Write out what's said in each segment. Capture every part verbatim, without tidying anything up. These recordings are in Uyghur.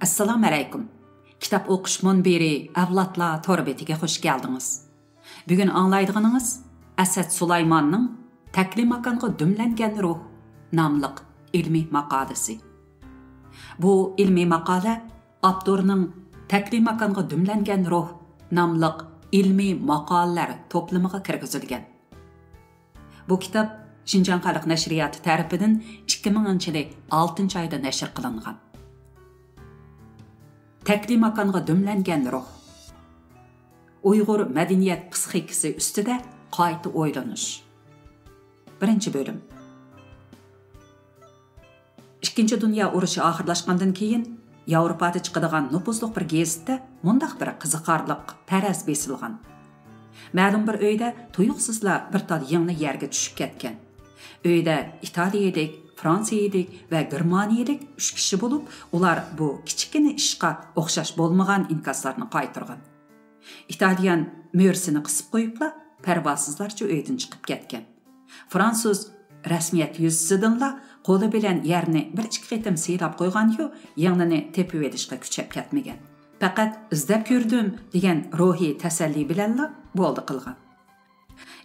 ئەسسالامۇ ئەلەيكۇم. كىتاب ئوقۇش مۇنبىرى ئەۋلادلار تور بېتىگە خۇش كەلدىڭىز. بۈگۈن ئاڭلايدىغىنىڭىز ئەسەت سۇلايماننىڭ تەكلىماكانغا دۈملەنگەن روھ ناملىق ئىلمىي ماقالىسى. بۇ ئىلمىي ماقالە ئاپتورنىڭ تەكلىماكانغا دۈملەنگەن روھ ناملىق ئىلمىي ماقالىلەر توپلىمىغا كىرگۈزۈلگەن. بۇ كىتاب شىنجاڭ خەلق نەشرىياتى تەرىپىدىن ئىككى مىڭىنچى يىلى ئالتىنچى ئايدا نەشر قىلىنغان. تەكلىماكانغا دۈملەنگەن روھ. ئۇيغۇر مەدەنىيەت پسىخىكىسى ئۈستىدە قايتا ئويلىنىش. بىرىنچى بۆلۈم. ئىككىنچى دۇنيا ئۇرۇشى ئاخىرلاشقاندىن كېيىن، ياۋروپادا چىقىدىغان نوپۇزلۇق بىر گېزىتتە مۇنداق بىر قىزىقارلىق پەرەز بېسىلغان. مەلۇم بىر ئۆيدە تۇيۇقسىزلا بىر تال يىڭنە يەرگە چۈشۈپ كەتكەن. ئۆيدە ئىتالىيەلىك، فرانسىيەلىك ۋە گېرمانىيەلىك ئۈچ كىشى بولۇپ، ئۇلار بۇ كىچىككىنە ئىشقا ئوخشاش بولمىغان ئىنكاسلارنى قايتۇرغان. ئىتالىيان مۈرىسىنى قىسىپ قويۇپلا، پەرۋاسىزلارچە ئۆيدىن چىقىپ كەتكەن. فرانسۇز رەسمىيەت يۈزىسىدىنلا قولى بىلەن يەرنى بىر ئىككى قېتىم سىيلاپ قويغانىيۇ، يىڭنىنى تېپىۋېلىشقا كۈچەپ كەتمىگەن. پەقەت ئىزدەپ كۆردۈم دېگەن روھىي تەسەللى بىلەنلا بولدى قىلغان.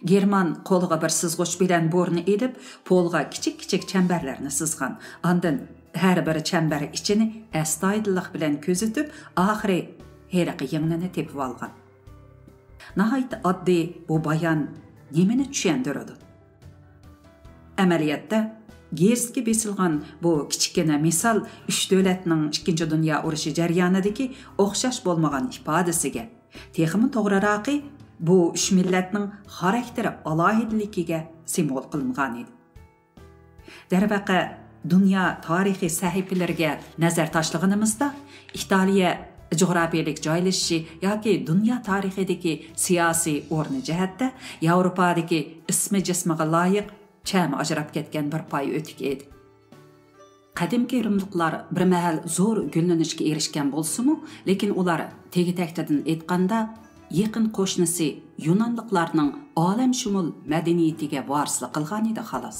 گېرمان قولىغا بىر سىزغۇچ بىلەن بورنى ئېلىپ، پولغا كىچىك-كىچىك چەمبەرلەرنى سىزغان. ئاندىن ھەر بىر چەمبەر ئىچىنى ئەستايىدىللىق بىلەن كۆزىتىپ، ئاخىرى ھېلىقى يىڭنىنى تېپىۋالغان. ناھايىتى ئاددىي بۇ بايان نېمىنى چۈشەندۈرىدۇ؟ ئەمەلىيەتتە، گېزىتكە بېسىلغان بۇ كىچىككىنە مىسال ئۈچ دۆلەتنىڭ ئىككىنچى دۇنيا ئۇرۇشى جەريانىدىكى ئوخشاش بولمىغان ئىپادىسىگە، تېخىمۇ توغرىراقى، بۇ ئۈچ مىللەتنىڭ خاراكتېر ئالاھىدىلىكىگە سىمۋول قىلىنغانىدى. دەرۋەقە، دۇنيا تارىخىي سەھىپىلىرىگە نەزەر تاشلىغىنىمىزدا، ئىتالىيە جۇغراپىيەلىك جايلىشىشى ياكى دۇنيا تارىخىدىكى سىياسىي ئورنى جەھەتتە ياۋروپادىكى ئىسمى جىسمىغا لايىق چەمى ئاجراپ كەتكەن بىر پاي ئۆتۈك ئىدى. قەدىمكى رىملىقلار بىر مەھەل زور گۈللىنىشكە ئېرىشكەن بولسىمۇ، لېكىن ئۇلار تېگى-تەكتىدىن ئېيتقاندا، يېقىن قوشنىسى يۇنانلىقلارنىڭ ئالەمشۇمۇل مەدەنىيىتىگە ۋارىسلىق قىلغانىدى، خالاس.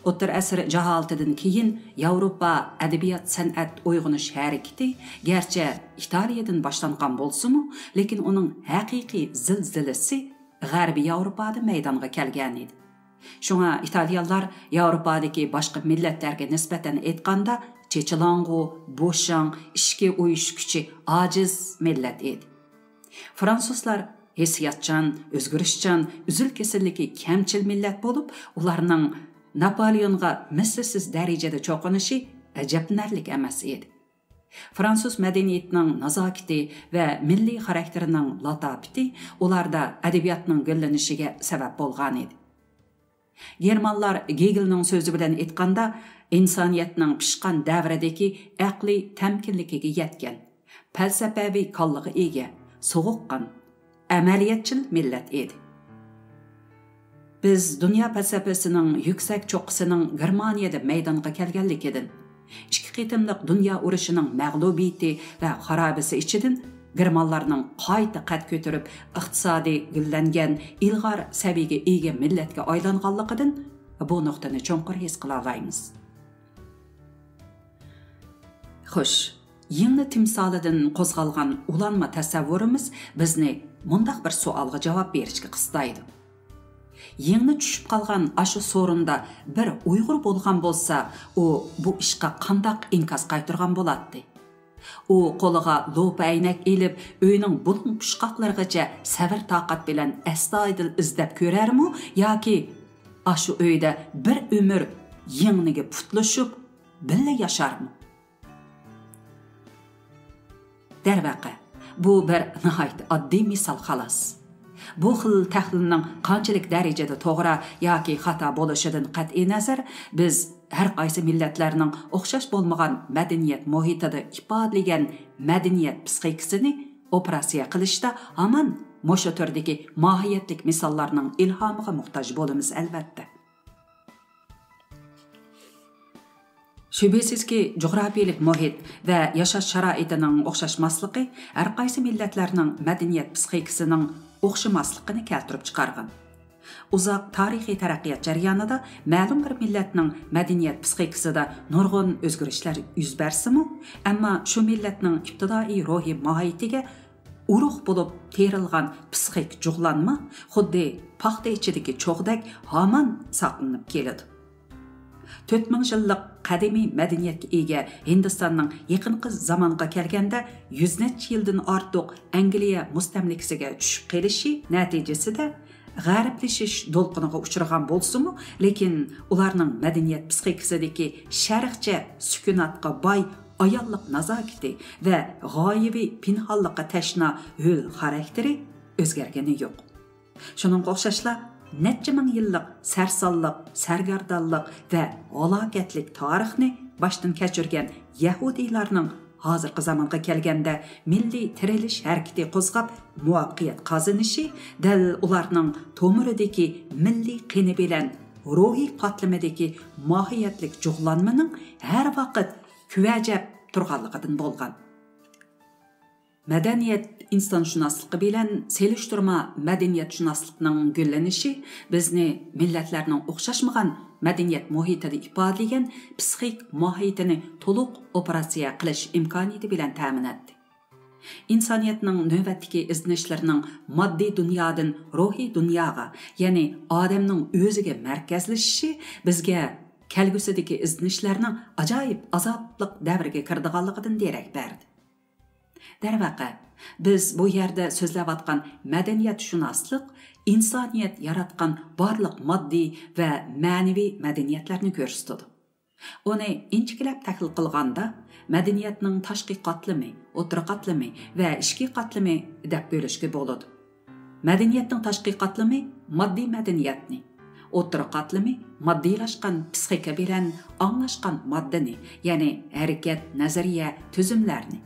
ئوتتۇرا ئەسىر جاھالىتىدىن كېيىن ياۋروپا ئەدەبىيات-سەنئەت ئويغىنىش ھەرىكىتى گەرچە ئىتالىيەدىن باشلانغان بولسىمۇ، لېكىن ئۇنىڭ ھەقىقىي زىلزىلىسى غەربىي ياۋروپادا مەيدانغا كەلگەنىدى. شۇڭا ئىتالىيانلار ياۋروپادىكى باشقا مىللەتلەرگە نىسبەتەن ئېيتقاندا، چېچىلاڭغۇ، بوشاڭ، ئىچكى ئۇيۇشۇش كۈچى ئاجىز مىللەت ئىدى. فرانسۇزلار ھېسسىياتچان، ئۆزگىرىشچان، ئۈزۈل-كېسىللىكى كەمچىل مىللەت بولۇپ، ئۇلارنىڭ ناپولېئونغا مىسلىسىز دەرىجىدە چوقۇنۇشى ئەجەبلىنەرلىك ئەمەس ئىدى. فرانسۇز مەدەنىيىتىنىڭ نازاكىتى ۋە مىللىي خاراكتېرىنىڭ لاتاپىتى ئۇلاردا ئەدەبىياتنىڭ گۈللىنىشىگە سەۋەب بولغانىدى. گېرمانلار گېگېلنىڭ سۆزى بىلەن ئېيتقاندا، ئىنسانىيەتنىڭ پىشقان دەۋرىدىكى ئەقلىي تەمكىنلىكىگە يەتكەن، پەلسەپەۋى كاللىغا ئىگە، سوغۇققان، ئەمەلىيەتچىل مىللەت ئىدى. بىز دۇنيا پەلسەپىسىنىڭ يۈكسەك چوققىسىنىڭ گېرمانىيەدە مەيدانغا كەلگەنلىكىدىن، ئىككى قېتىملىق دۇنيا ئۇرۇشىنىڭ مەغلۇبىيىتى ۋە خارابىسى ئىچىدىن گېرمانلارنىڭ قايتا قەد كۆتۈرۈپ، ئىقتىسادىي گۈللەنگەن، ئىلغار سەۋىيەگە ئىگە مىللەتكە ئايلانغانلىقىدىن بۇ نۇقتىنى چوڭقۇر ھېس قىلالايمىز. خوش، يىڭنە تىمسالىدىن قوزغالغان ئۇلانما تەسەۋۋۇرىمىز بىزنى مۇنداق بىر سوئالغا جاۋاب بېرىشكە قىستايدۇ. يىڭنە چۈشۈپ قالغان ئاشۇ سورۇندا بىر ئۇيغۇر بولغان بولسا، ئۇ بۇ ئىشقا قانداق ئىنكاس قايتۇرغان بولاتتى؟ ئۇ قولىغا لوپا ئەينەك ئېلىپ، ئۆينىڭ بۇلۇڭ پۇچقاقلىرىغىچە سەۋر-تاقەت بىلەن ئەستايىدىل ئىزدەپ كۆرەرمۇ ياكى ئاشۇ ئۆيدە بىر ئۆمۈر يىڭنىگە پۇتلىشىپ، بىللە ياشارمۇ؟ دەرۋەقە، بۇ بىر ناھايىتى ئاددىي مىسال، خالاس. بۇ خىل تەھلىلنىڭ قانچىلىك دەرىجىدە توغرا ياكى خاتا بولۇشىدىن قەتئىينەزەر، بىز ھەر قايسى مىللەتلەرنىڭ ئوخشاش بولمىغان مەدەنىيەت مۇھىتىدا ئىپادىلىگەن مەدەنىيەت پسىخىكىسىنى ئوپېراتسىيە قىلىشتا ھامان مۇشۇ تۈردىكى ماھىيەتلىك مىساللارنىڭ ئىلھامىغا موھتاج بولىمىز، ئەلۋەتتە. شۈبھىسىزكى، جۇغراپىيەلىك مۇھىت ۋە ياشاش شارائىتىنىڭ ئوخشاشماسلىقى ھەرقايسى مىللەتلەرنىڭ مەدەنىيەت پسىخىكىسىنىڭ ئوخشىماسلىقىنى كەلتۈرۈپ چىقارغان. ئۇزاق تارىخىي تەرەققىيات جەريانىدا مەلۇم بىر مىللەتنىڭ مەدەنىيەت پسىخىكىسىدا نۇرغۇن ئۆزگىرىشلەر يۈز بەرسىمۇ، ئەمما شۇ مىللەتنىڭ ئىپتىدائىي روھىي ماھىيىتىگە ئۇرۇق بولۇپ تېرىلغان پسىخىك جۇغلانما خۇددى پاختا ئىچىدىكى چوغدەك ھامان ساقلىنىپ كېلىدۇ. تۆت مىڭ يىللىق قەدىمىي مەدەنىيەتكە ئىگە ھىندىستاننىڭ يېقىنقى زامانغا كەلگەندە يۈز نەچچە يىلدىن ئارتۇق ئەنگلىيە مۇستەملىكىسىگە چۈشۈپ قېلىشى نەتىجىسىدە، غەربلىشىش دولقۇنىغا ئۇچرىغان بولسىمۇ، لېكىن ئۇلارنىڭ مەدەنىيەت پسىخىكىسىدىكى شەرقچە سۈكۈناتقا باي ئاياللىق نازاكىتى ۋە غايىۋى پىنھانلىققا تەشنا ھۆل خاراكتېرى ئۆزگەرگىنى يوق. شۇنىڭغا ئوخشاشلا، نەچچە مىڭ يىللىق سەرسانلىق، سەرگەردانلىق ۋە ھالاكەتلىك تارىخنى باشتىن كەچۈرگەن يەھۇدىيلارنىڭ ھازىرقى زامانغا كەلگەندە مىللىي تىرىلىش ھەرىكىتى قوزغاپ مۇۋەپپەقىيەت قازىنىشى دەل ئۇلارنىڭ تومۇرىدىكى مىللىي قېنى بىلەن روھىي قاتلىمىدىكى ماھىيەتلىك جۇغلانمىنىڭ ھەر ۋاقىت كۆۋەجەپ تۇرغانلىقىدىن بولغان. مەدەنىيەت ئىنسانشۇناسلىقى بىلەن سېلىشتۇرما مەدەنىيەتشۇناسلىقنىڭ گۈللىنىشى بىزنى مىللەتلەرنىڭ ئوخشاشمىغان مەدەنىيەت مۇھىتىدا ئىپادىلىگەن پسىخىك ماھىيىتىنى تولۇق ئوپېراتسىيە قىلىش ئىمكانىيىتى بىلەن تەمىن ئەتتى. ئىنسانىيەتنىڭ نۆۋەتتىكى ئىزدىنىشلىرىنىڭ ماددىي دۇنيادىن روھىي دۇنياغا، يەنى ئادەمنىڭ ئۆزىگە مەركەزلىشىشى بىزگە كەلگۈسىدىكى ئىزدىنىشلەرنىڭ ئاجايىپ ئازابلىق دەۋرگە كىرىدىغانلىقىدىن دېرەك بەردى. دەرۋەقە، بىز بۇ يەردە سۆزلەۋاتقان مەدەنىيەتشۇناسلىق ئىنسانىيەت ياراتقان بارلىق ماددىي ۋە مەنىۋى مەدەنىيەتلەرنى كۆرسىتىدۇ. ئۇنى ئىنچىكىلەپ تەھلىل قىلغاندا، مەدەنىيەتنىڭ تاشقى قاتلىمى، ئوتتۇرا قاتلىمى ۋە ئىچكى قاتلىمى دەپ بۆلۈشكە بولىدۇ. مەدەنىيەتنىڭ تاشقى قاتلىمى ماددىي مەدەنىيەتنى، ئوتتۇرا قاتلىمى ماددىيلاشقان پسىخىكا بىلەن ئاڭلاشقان ماددىنى، يەنى ھەرىكەت، نەزەرىيە، تۈزۈملەرنى،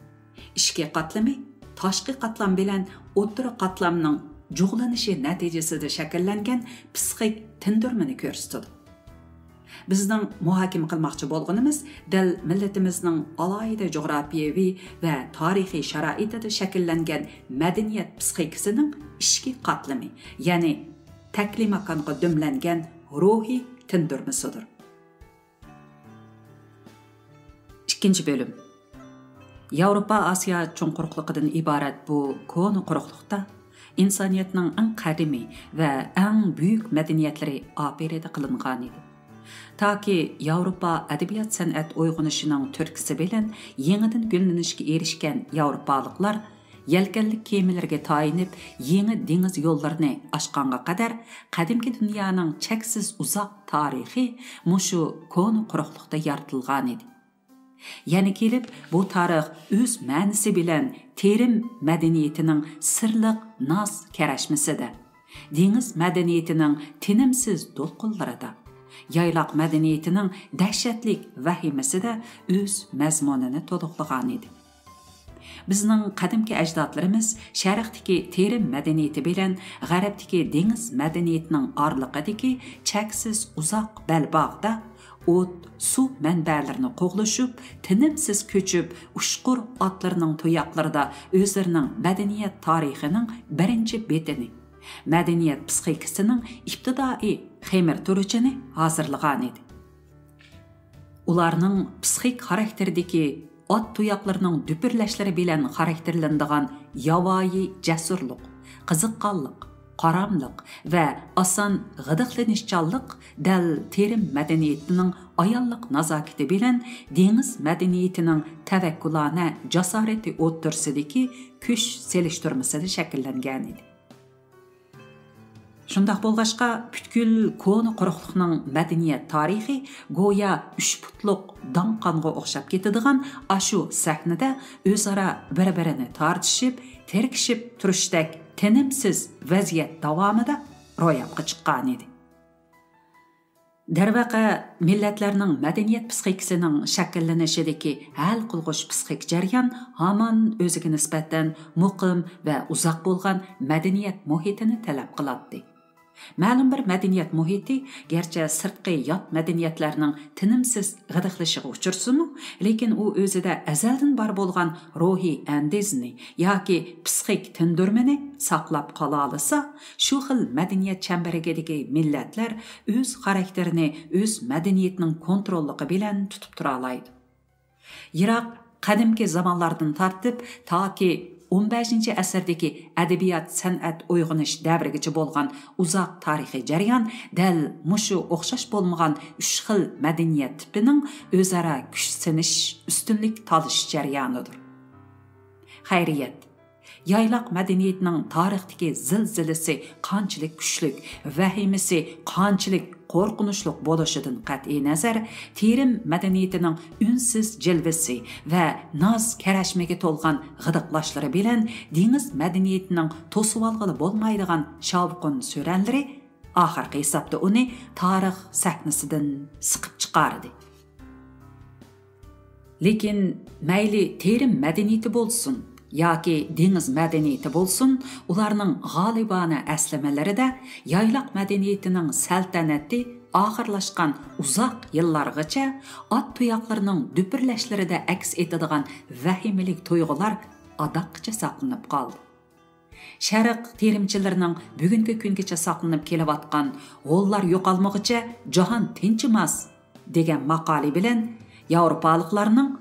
ئىچكى قاتلىمى تاشقى قاتلام بىلەن ئوتتۇرا قاتلامنىڭ جۇغلىنىشى نەتىجىسىدە شەكىللەنگەن پسىخىك تىندۈرمىنى كۆرسىتىدۇ. بىزنىڭ مۇھاكىمە قىلماقچى بولغىنىمىز دەل مىللىتىمىزنىڭ ئالاھىدە جۇغراپىيەۋى ۋە تارىخىي شارائىتىدا شەكىللەنگەن مەدەنىيەت پسىخىكىسىنىڭ ئىچكى قاتلىمى، يەنى تەكلىماكانغا دۈملەنگەن روھىي تىندۇرمىسىدۇر. ئىككىنچى بۆلۈم. ياۋروپا ئاسىيا چوڭ قۇرۇقلۇقىدىن ئىبارەت بۇ كونا قۇرۇقلۇقتا ئىنسانىيەتنىڭ ئەڭ قەدىمىي ۋە ئەڭ بۈيۈك مەدەنىيەتلىرى ئاپىرىدە قىلىنغانىدى. تاكى ياۋروپا ئەدەبىيات-سەنئەت ئويغىنىشىنىڭ تۈرتكىسى بىلەن يېڭىدىن گۈللىنىشكە ئېرىشكەن ياۋروپالىقلار يەلكەنلىك كېمىلىرىگە تايىنىپ، يېڭى دېڭىز يوللىرىنى ئاچقانغا قەدەر قەدىمكى دۇنيانىڭ چەكسىز ئۇزاق تارىخى مۇشۇ كونا قۇرۇقلۇقتا يارىتىلغانىدى. يەنە كېلىپ، بۇ تارىخ ئۆز مەنىسى بىلەن تېرىم مەدەنىيىتىنىڭ سىرلىق ناز كەرەشمىسىدە، دېڭىز مەدەنىيىتىنىڭ تىنىمسىز دولقۇنلىرىدا، يايلاق مەدەنىيىتىنىڭ دەھشەتلىك ۋەھىمىسىدە ئۆز مەزمۇنىنى تولۇقلىغانىدى. بىزنىڭ قەدىمكى ئەجدادلىرىمىز شەرقتىكى تېرىم مەدەنىيىتى بىلەن غەربتىكى دېڭىز مەدەنىيىتىنىڭ ئارىلىقىدىكى چەكسىز ئۇزاق بەلباغدا ئوت، سۇ مەنبەلىرىنى قوغلىشىپ، تىنىمسىز كۆچۈپ، ئۇچقۇر ئاتلىرىنىڭ تۇياقلىرىدا ئۆزلىرىنىڭ مەدەنىيەت تارىخىنىڭ بىرىنچى بېتىنى، مەدەنىيەت پسىخىكىسىنىڭ ئىپتىدائىي خېمىرتۇرۇچىنى ھازىرلىغانىدى. ئۇلارنىڭ پسىخىك خاراكتېرىدىكى ئات تۇياقلىرىنىڭ دۈپۈرلەشلىرى بىلەن خاراكتېرلىنىدىغان ياۋايى جەسۇرلۇق، قىزىققانلىق، قاراملىق ۋە ئاسان غىدىقلىنىشچانلىق دەل تېرىم مەدەنىيىتىنىڭ ئاياللىق نازاكىتى بىلەن دېڭىز مەدەنىيىتىنىڭ تەۋەككۈلانە جاسارىتى ئوتتۇرىسىدىكى كۈچ سېلىشتۇرمىسىدا شەكىللەنگەنىدى. شۇنداق بولغاچقا، پۈتكۈل كونا قۇرۇقلۇقنىڭ مەدەنىيەت تارىخى گويا ئۈچ پۇتلۇق داڭقانغا ئوخشاپ كېتىدىغان ئاشۇ سەھنىدە ئۆزئارا بىر-بىرىنى تارتىشىپ، تىركىشىپ تۇرۇشتەك تىنىمسىز ۋەزىيەت داۋامىدا روياپقا چىققانىدى. دەرۋەقە، مىللەتلەرنىڭ مەدەنىيەت پىسخىكىسىنىڭ شەكىللىنىشىدىكى ھەل قىلغۇچ پىسخىك جەريان ھامان ئۆزىگە نىسبەتەن مۇقىم ۋە ئۇزاق بولغان مەدەنىيەت مۇھىتىنى تەلەپ قىلاتتى. مەلۇم بىر مەدەنىيەت مۇھىتى گەرچە سىرتقى يات مەدەنىيەتلەرنىڭ تىنىمسىز غىدىقلىشىغا ئۇچرىسىمۇ، لېكىن ئۇ ئۆزىدە ئەزەلدىن بار بولغان روھىي ئەندىزىنى ياكى پسىخىك تىندۇرمىنى ساقلاپ قالالىسا، شۇ خىل مەدەنىيەت چەمبىرىكىدىكى مىللەتلەر ئۆز خاراكتېرىنى ئۆز مەدەنىيىتىنىڭ كونتروللۇقى بىلەن تۇتۇپ تۇرالايدۇ. يىراق قەدىمكى زامانلاردىن تارتىپ تاكى ئون بەشىنچى ئەسىردىكى ئەدەبىيات-سەنئەت ئويغىنىش دەۋرىگىچە بولغان ئۇزاق تارىخىي جەريان دەل مۇشۇ ئوخشاش بولمىغان ئۈچ خىل مەدەنىيەت تىپىنىڭ ئۆزئارا كۈچ سىنىش، ئۈستۈنلۈك تالىشىش جەريانىدۇر. خەيرىيەت، يايلاق مەدەنىيىتىنىڭ تارىختىكى زىلزىلىسى قانچىلىك كۈچلۈك، ۋەھىمىسى قانچىلىك قورقۇنچلۇق بولۇشىدىن قەتئىينەزەر، تېرىم مەدەنىيىتىنىڭ ئۈنسىز جىلۋىسى ۋە ناز-كەرەشمىگە تولغان غىدىقلاشلىرى بىلەن دېڭىز مەدەنىيىتىنىڭ توسۇۋالغىلى بولمايدىغان شاۋقۇن-سۈرەنلىرى ئاخىرقى ھېسابتا ئۇنى تارىخ سەھنىسىدىن سىقىپ چىقاردى. لېكىن مەيلى تېرىم مەدەنىيىتى بولسۇن ياكى دېڭىز مەدەنىيىتى بولسۇن، ئۇلارنىڭ غالىبانە ئەسلىمىلىرىدە يايلاق مەدەنىيىتىنىڭ سەلتەنىتى ئاخىرلاشقان ئۇزاق يىللارغىچە ئات تۇياقلىرىنىڭ دۈپۈرلەشلىرىدە ئەكس ئېتىدىغان ۋەھىمىلىك تۇيغۇلار ئاداققىچە ساقلىنىپ قالدى. شەرق تېرىمچىلىرىنىڭ بۈگۈنكى كۈنگىچە ساقلىنىپ كېلىۋاتقان «ھونلار يوقالمىغۇچە جاھان تىنچىماس» دېگەن ماقالە بىلەن ياۋروپالىقلارنىڭ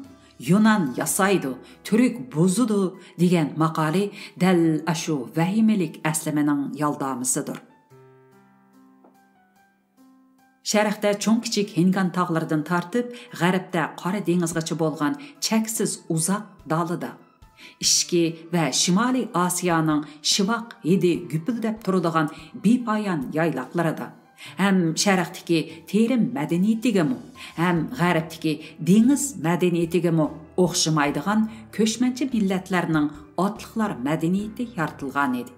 «يۇنان ياسايدۇ، تۈرك بۇزىدۇ» دېگەن ماقالە دەل ئاشۇ ۋەھىمىلىك ئەسلىمىنىڭ يالدامىسىدۇر. شەرقتە چوڭ-كىچىك ھىنگان تاغلىرىدىن تارتىپ، غەربتە قارا دېڭىزغىچە بولغان چەكسىز ئۇزاق دالىدا، ئىچكى ۋە شىمالىي ئاسىيانىڭ شىۋاق ھىدى گۈپۈلدەپ تۇرىدىغان بىپايان يايلاقلىرىدا، ھەم شەرقتىكى تېرىم مەدەنىيىتىگىمۇ، ھەم غەربتىكى دېڭىز مەدەنىيىتىگىمۇ ئوخشىمايدىغان كۆچمەنچى مىللەتلەرنىڭ ئاتلىقلار مەدەنىيىتى يارىتىلغانىدى.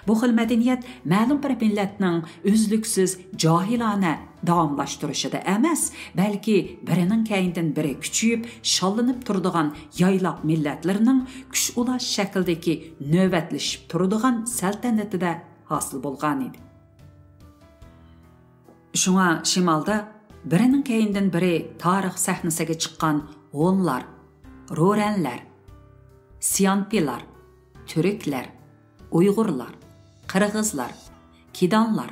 بۇ خىل مەدەنىيەت مەلۇم بىر مىللەتنىڭ ئۈزلۈكسىز جاھىلانە داۋاملاشتۇرۇشىدا ئەمەس، بەلكى بىرىنىڭ كەينىدىن بىرى كۈچىيىپ شاللىنىپ تۇرىدىغان يايلاق مىللەتلىرىنىڭ كۈچ ئۇلاش شەكلىدىكى نۆۋەتلىشىپ تۇرىدىغان سەلتەنىتىدە ھاسىل بولغانىدى. شۇڭا شىمالدا بىرىنىڭ كەينىدىن بىرى تارىخ سەھنىسىگە چىققان ھونلار، رورەنلەر، سيانپىلار، تۈركلەر، ئۇيغۇرلار، قىرغىزلار، كىدانلار،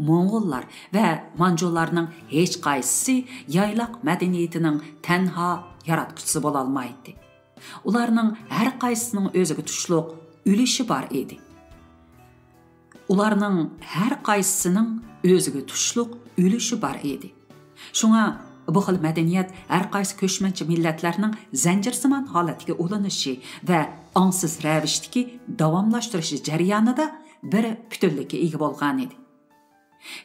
موڭغۇللار ۋە مانجۇلارنىڭ ھېچقايسىسى يايلاق مەدەنىيىتىنىڭ تەنھا ياراتقۇچىسى بولالمايتتى. ئۇلارنىڭ ھەر قايسىسىنىڭ ئۆزىگە تۇشلۇق ئۈلۈشى بار ئىدى. ئۇلارنىڭ ھەر قايسىسىنىڭ ئۆزىگە تۇشلۇق ئۈلۈشى بار ئىدى. شۇڭا بۇ خىل مەدەنىيەت ھەر قايسى كۆچمەنچى مىللەتلەرنىڭ زەنجىرسىمان ھالەتتىكى ئۇلىنىشى ۋە ئاڭسىز رەۋىشتىكى داۋاملاشتۇرۇشى جەريانىدا بىر پۈتۈنلۈككە ئىگە بولغانىدى.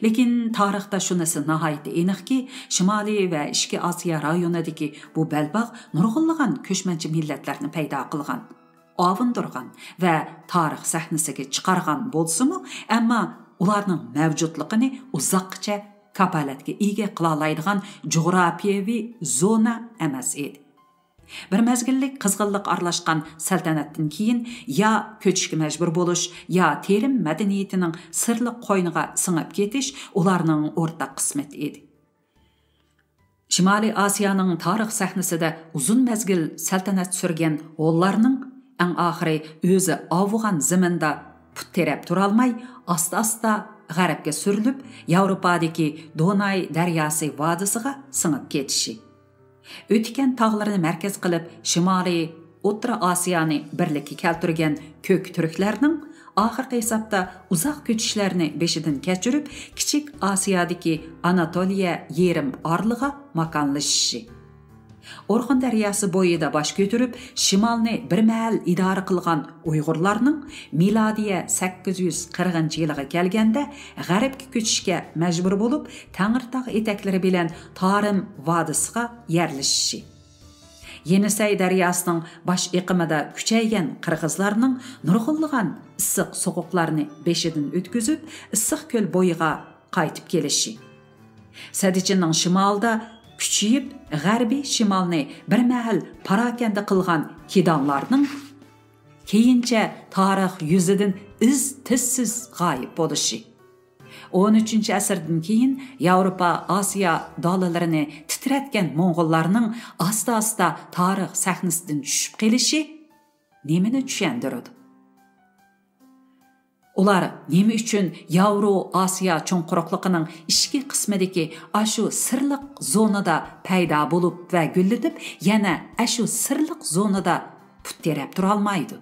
لېكىن تارىختا شۇنىسى ناھايىتى ئېنىقكى، شىمالىي ۋە ئىچكى ئاسىيا رايونىدىكى بۇ بەلباغ نۇرغۇنلىغان كۆچمەنچى مىللەتلەرنى پەيدا قىلغان، ئاۋۇندۇرغان ۋە تارىخ سەھنىسىگە چىقارغان بولسىمۇ، ئەمما ئۇلارنىڭ مەۋجۇتلۇقىنى ئۇزاققىچە كاپالەتكە ئىگە قىلالايدىغان جۇغراپىيەۋى زونا ئەمەس ئىدى. بىر مەزگىللىك قىزغىنلىق ئارىلاشقان سەلتەنەتتىن كېيىن يا كۆچۈشكە مەجبۇر بولۇش، يا تېرىم مەدەنىيىتىنىڭ سىرلىق قوينىغا سىڭىپ كېتىش ئۇلارنىڭ ئورتاق قىسمىتى ئىدى. شىمالىي ئاسىيانىڭ تارىخ سەھنىسىدە ئۇزۇن مەزگىل سەلتەنەت سۈرگەن ھونلارنىڭ ئەڭ ئاخىرى ئۆزى ئاۋۇغان زېمىندا پۇت تىرەپ تۇرالماي، ئاستا-ئاستا غەربكە سۈرۈلۈپ، ياۋروپادىكى دوناي دەرياسى ۋادىسىغا سىڭىپ كېتىشى. ئۆتىكەن تاغلىرىنى مەركەز قىلىپ، شىمالىي ئوتتۇرا ئاسىيانى بىرلىككە كەلتۈرگەن كۆك تۈركلەرنىڭ ئاخىرقى ھېسابتا ئۇزاق كۆچۈشلەرنى بېشىدىن كەچۈرۈپ، كىچىك ئاسىيادىكى ئاناتولىيە يېرىم ئارىلىغا ماكانلىشىشى. ئورخۇن دەرياسى بويىدا باش كۆتۈرۈپ، شىمالنى بىر مەھەل ئىدارە قىلغان ئۇيغۇرلارنىڭ مىلادىيە سەككىز يۈز قىرىقىنچى يىلىغا كەلگەندە، غەربكە كۆچۈشكە مەجبۇر بولۇپ، تەڭرىتاغ ئېتەكلىرى بىلەن تارىم ۋادىسىغا يەرلىشىشى. يېنىسەي دەرياسىنىڭ باش ئېقىمىدا كۈچەيگەن قىرغىزلارنىڭ نۇرغۇنلىغان ئىسسىق سوغۇقلارنى بېشىدىن ئۆتكۈزۈپ، ئىسسىق كۆل بويىغا قايتىپ كېلىشى. سەددىچىننىڭ شىمالىدا كۈچىيىپ، غەربىي شىمالنى بىر مەھەل پاراكەندە قىلغان كىدانلارنىڭ كېيىنچە تارىخ يۈزىدىن ئىز-تىزسىز غايىب بولۇشى. ئون ئۈچىنچى ئەسىردىن كېيىن ياۋروپا، ئاسىيا دالىلىرىنى تىترەتكەن موڭغۇللارنىڭ ئاستا-ئاستا تارىخ سەھنىسىدىن چۈشۈپ قېلىشى نېمىنى چۈشەندۈرىدۇ؟ ئۇلار نېمە ئۈچۈن ياۋرو ئاسىيا چوڭ قۇرۇقلۇقىنىڭ ئىچكى قىسمىدىكى ئاشۇ سىرلىق زونىدا پەيدا بولۇپ ۋە گۈللىنىپ، يەنە ئاشۇ سىرلىق زونىدا پۇت تىرەپ تۇرالمايدۇ؟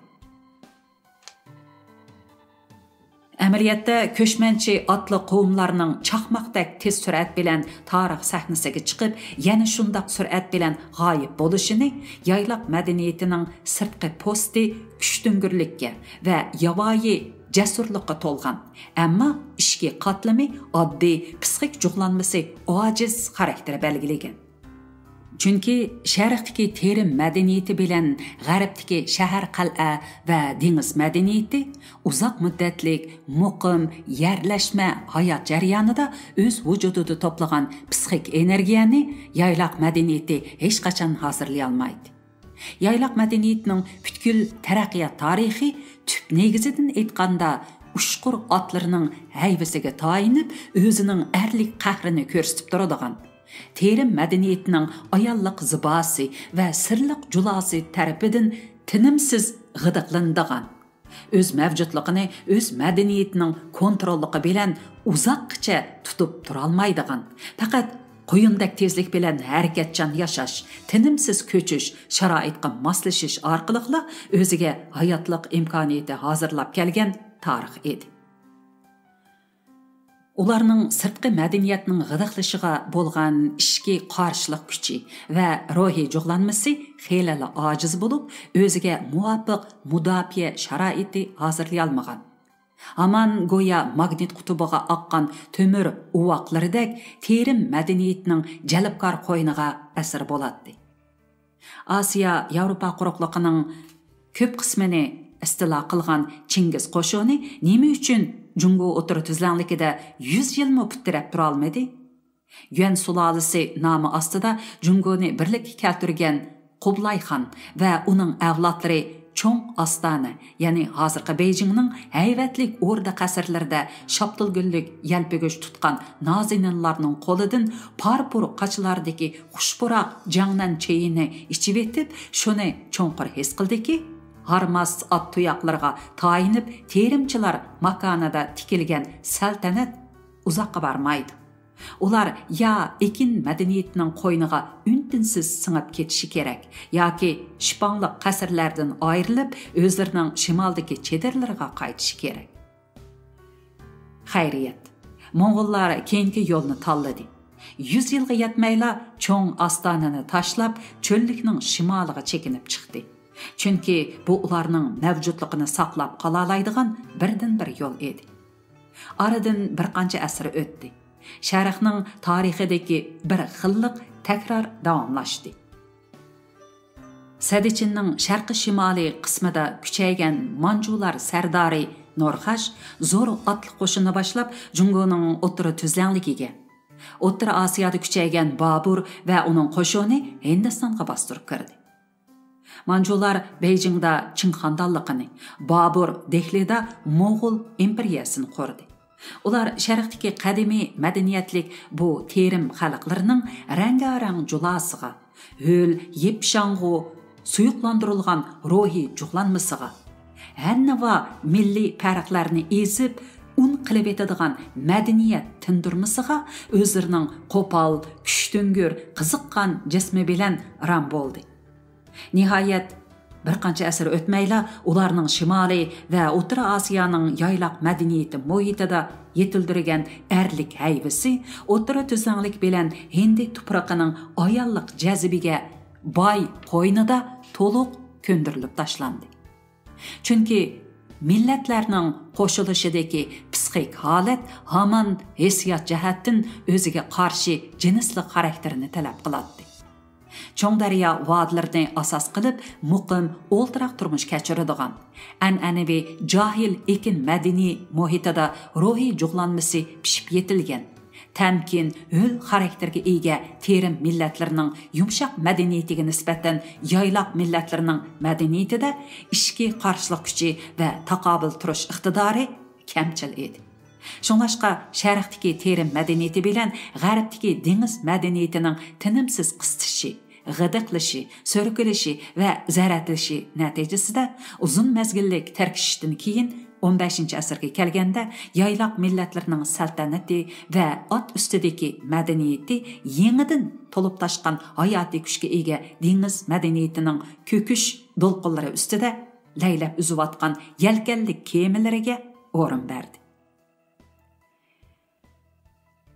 ئەمەلىيەتتە، كۆچمەنچى ئاتلىق قوۋملارنىڭ چاقماقتەك تېز سۈرئەت بىلەن تارىخ سەھنىسىگە چىقىپ، يەنە شۇنداق سۈرئەت بىلەن غايىب بولۇشىنى يايلاق مەدەنىيىتىنىڭ سىرتقى پوستى كۈچتۈڭگۈرلۈككە ۋە ياۋايى جەسۇرلۇققا تولغان، ئەمما ئىچكى قاتلىمى ئاددىي پسىخىك جۇغلانمىسى ئاجىز خاراكتېرى بەلگىلىگەن. چۈنكى شەرقتىكى تېرىم مەدەنىيىتى بىلەن غەربتىكى شەھەر، قەلئە ۋە دېڭىز مەدەنىيىتى ئۇزاق مۇددەتلىك، مۇقىم، يەرلەشمە ھايات جەريانىدا ئۆز ۋۇجۇدىدا توپلىغان پسىخىك ئېنېرگىيەنى يايلاق مەدەنىيىتى ھېچقاچان ھازىرلىيالمايدۇ. يايلاق مەدەنىيىتىنىڭ پۈتكۈل تەرەققىيات تارىخى تۈپ نېگىزىدىن ئېيتقاندا، ئۇچقۇر ئاتلىرىنىڭ ھەيۋىسىگە تايىنىپ، ئۆزىنىڭ ئەرلىك قەھرىنى كۆرسىتىپ تۇرىدىغان، تېرىم مەدەنىيىتىنىڭ ئاياللىق زىباسى ۋە سىرلىق جۇلاسى تەرىپىدىن تىنىمسىز غىدىقلىنىدىغان، ئۆز مەۋجۇتلۇقىنى ئۆز مەدەنىيىتىنىڭ كونتروللۇقى بىلەن ئۇزاققىچە تۇتۇپ تۇرالمايدىغان، پەقەت قۇيۇندەك تېزلىك بىلەن ھەرىكەتچان ياشاش، تىنىمسىز كۆچۈش، شارائىتقا ماسلىشىش ئارقىلىقلا ئۆزىگە ھاياتلىق ئىمكانىيىتى ھازىرلاپ كەلگەن تارىخ ئىدى. ئۇلارنىڭ سىرتقى مەدەنىيەتنىڭ غىدىقلىشىغا بولغان ئىچكى قارشىلىق كۈچى ۋە روھىي جۇغلانمىسى خېلىلا ئاجىز بولۇپ، ئۆزىگە مۇۋاپىق مۇداپىئە شارائىتى ھازىرلىيالمىغان. ھامان گويا ماگنىت قۇتۇبىغا ئاققان تۆمۈر ئۇۋاقلىرىدەك تېرىم مەدەنىيىتىنىڭ جەلپكار قوينىغا ئەسىر بولاتتى. ئاسىيا ياۋروپا قۇرۇقلۇقىنىڭ كۆپ قىسمىنى ئىستىلا قىلغان چىڭگىز قوشۇنى نېمە ئۈچۈن جۇڭگو ئوتتۇرا تۈزلەڭلىكىدە يۈز يىلمۇ پۇت تىرەپ تۇرالمىدى؟ يۈەن سۇلالىسى نامى ئاستىدا جۇڭگونى بىرلىككە كەلتۈرگەن قۇبلايخان ۋە ئۇنىڭ ئەۋلادلىرى چوڭ ئاستانە، يەنى ھازىرقى بېيجىڭنىڭ ھەيۋەتلىك ئوردا قەسىرلىرىدە شاپتۇلگۈللۈك يەلپۈگۈچ تۇتقان نازىنىنلارنىڭ قولىدىن پارپۇر قاچىلاردىكى خۇشپۇراق جاڭنەن چېيىنى ئىچىۋېتىپ، شۇنى چوڭقۇر ھېس قىلدىكى، ھارماس ئات تۇياقلىرىغا تايىنىپ تېرىمچىلار ماكانىدا تىكىلگەن سەلتەنەت ئۇزاققا بارمايدۇ. ئۇلار يا ئېكىن مەدەنىيىتىنىڭ قوينىغا ئۈن-تىنسىز سىڭىپ كېتىشى كېرەك، ياكى شىپاڭلىق قەسىرلەردىن ئايرىلىپ، ئۆزلىرىنىڭ شىمالدىكى چېدىرلىرىغا قايتىشى كېرەك. خەيرىيەت، موڭغۇللار كېيىنكى يولنى تاللىدى. يۈز يىلغا يەتمەيلا چوڭ ئاستانىنى تاشلاپ، چۆللۈكنىڭ شىمالىغا چېكىنىپ چىقتى. چۈنكى بۇ ئۇلارنىڭ مەۋجۇتلۇقىنى ساقلاپ قالالايدىغان بىردىنبىر يول ئىدى. ئارىدىن بىر قانچە ئەسىر ئۆتتى. شەرقنىڭ تارىخىدىكى بىر خىللىق تەكرار داۋاملاشتى. سەددىچىننىڭ شەرقىي شىمالىي قىسمىدا كۈچەيگەن مانجۇلار سەردارى نورخاش زور ئاتلىق قوشۇننى باشلاپ، جۇڭگونىڭ ئوتتۇرا تۈزلەڭلىكىگە، ئوتتۇرا ئاسىيادا كۈچەيگەن بابۇر ۋە ئۇنىڭ قوشۇنى ھىندىستانغا باستۇرۇپ كىردى. مانجۇلار بېيجىڭدا چىڭ خاندانلىقىنى، بابۇر دېھلىدا موغۇل ئىمپېرىيەسىنى قۇردى. ئۇلار شەرقتىكى قەدىمىي مەدەنىيەتلىك بۇ تېرىم خەلقلىرىنىڭ رەڭگارەڭ جۇلاسىغا، ھۆل يىپشاڭغۇ سۇيۇقلاندۇرۇلغان روھىي جۇغلانمىسىغا، ھەننىۋا مىللىي پەرقلەرنى ئېزىپ، ئۇن قىلىۋېتىدىغان مەدەنىيەت تىندۇرمىسىغا ئۆزلىرىنىڭ قوپال، كۈچتۈڭگۈر، قىزىققان جىسمى بىلەن رام بولدى. نىھايەت، بىر قانچە ئەسىر ئۆتمەيلا ئۇلارنىڭ شىمالىي ۋە ئوتتۇرا ئاسىيانىڭ يايلاق مەدەنىيىتى مۇھىتىدا يېتىلدۈرگەن ئەرلىك ھەيۋىسى ئوتتۇرا تۈزلەڭلىك بىلەن ھىندى تۇپرىقىنىڭ ئاياللىق جەزبىگە باي قوينىدا تولۇق كۆندۈرۈلۈپ تاشلاندى. چۈنكى مىللەتلەرنىڭ قوشۇلۇشىدىكى پسىخىك ھالەت ھامان ھېسسىيات جەھەتتىن ئۆزىگە قارشى جىنسلىق خاراكتېرىنى تەلەپ قىلاتتى. چوڭ دەريا ۋادىلىرىنى ئاساس قىلىپ، مۇقىم، ئولتۇراق تۇرمۇش كەچۈرىدىغان، ئەنئەنىۋى جاھىل ئېكىن مەدەنىي مۇھىتىدا روھىي جۇغلانمىسى پىشىپ يېتىلگەن، تەمكىن، ھۆل خاراكتېرگە ئىگە تېرىم مىللەتلىرىنىڭ يۇمشاق مەدەنىيىتىگە نىسبەتەن يايلاق مىللەتلىرىنىڭ مەدەنىيىتىدە ئىچكى قارشىلىق كۈچى ۋە تاقابىل تۇرۇش ئىقتىدارى كەمچىل ئىدى. شۇڭلاشقا شەرقتىكى تېرىم مەدەنىيىتى بىلەن غەربتىكى دېڭىز مەدەنىيىتىنىڭ تىنىمسىز قىستىشى، غىدىقلىشى، سۈركىلىشى ۋە زەرەتلىشى نەتىجىسىدە ئۇزۇن مەزگىللىك تىركىشىشتىن كېيىن، ئون بەشىنچى ئەسىرگە كەلگەندە يايلاق مىللەتلىرىنىڭ سەلتەنىتى ۋە ئات ئۈستىدىكى مەدەنىيىتى يېڭىدىن تولۇپ تاشقان ھاياتىي كۈچكە ئىگە دېڭىز مەدەنىيىتىنىڭ كۆكۈش دولقۇنلىرى ئۈستىدە لەيلەپ ئۈزۈۋاتقان يەلكەنلىك كېمىلىرىگە ئورۇن بەردى.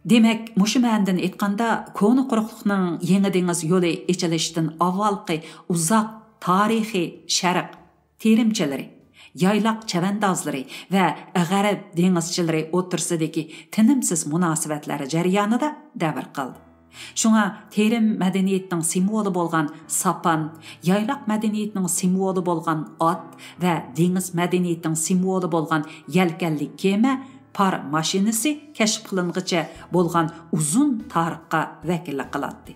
دېمەك، مۇشۇ مەنىدىن ئېيتقاندا، كونا قۇرۇقلۇقنىڭ يېڭى دېڭىز يولى ئېچىلىشتىن ئاۋۋالقى ئۇزاق تارىخىي شەرق تېرىمچىلىرى، يايلاق چەۋەندازلىرى ۋە غەرب دېڭىزچىلىرى ئوتتۇرىسىدىكى تىنىمسىز مۇناسىۋەتلەر جەريانىدا دەۋر قىلدى. شۇڭا تېرىم مەدەنىيىتىنىڭ سىمۋولى بولغان ساپان، يايلاق مەدەنىيىتىنىڭ سىمۋولى بولغان ئات ۋە دېڭىز مەدەنىيىتىنىڭ سىمۋولى بولغان يەلكەنلىك كېمە پار ماشىنىسى كەشىپ قىلىنغىچە بولغان ئۇزۇن تارىخقا ۋەكىللىك قىلاتتى.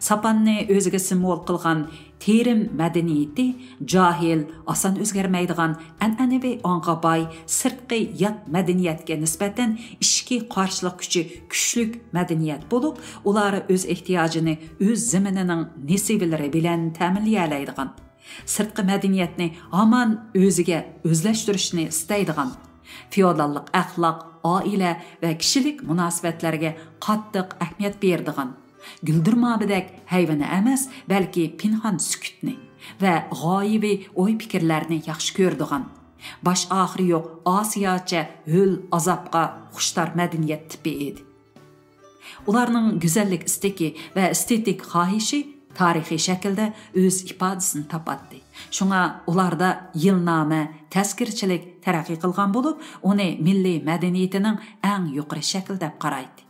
ساپاننى ئۆزىگە سىمۋول قىلغان تېرىم مەدەنىيىتى جاھىل، ئاسان ئۆزگەرمەيدىغان، ئەنئەنىۋى ئاڭغا باي، سىرتقى يات مەدەنىيەتكە نىسبەتەن ئىچكى قارشىلىق كۈچى كۈچلۈك مەدەنىيەت بولۇپ، ئۇلار ئۆز ئېھتىياجىنى ئۆز زېمىنىنىڭ نېسىۋىلىرى بىلەن تەمىنلىيەلەيدىغان، سىرتقى مەدەنىيەتنى ھامان ئۆزىگە ئۆزلەشتۈرۈشنى ئىستەيدىغان، فېئوداللىق ئەخلاق، ئائىلە ۋە كىشىلىك مۇناسىۋەتلەرگە قاتتىق ئەھمىيەت بېرىدىغان، گۈلدۈرمابىدەك ھەيۋىنى ئەمەس، بەلكى پىنھان سۈكۈتنى ۋە غايىۋى ئوي-پىكىرلەرنى ياخشى كۆرىدىغان، باش-ئاخىرى يوق ئاسىياچە ھۆل-ئازابقا خۇشتار مەدەنىيەت تىپى ئىدى. ئۇلارنىڭ گۈزەللىك ئىستىكى ۋە ئېستېتىك خاھىشى تارىخىي شەكىلدە ئۆز ئىپادىسىنى تاپاتتى. شۇڭا ئۇلاردا يىلنامە، تەزكىرىچىلىك تەرەققىي قىلغان بولۇپ، ئۇنى مىللىي مەدەنىيىتىنىڭ ئەڭ يۇقىرى شەكلى دەپ قارايتتى.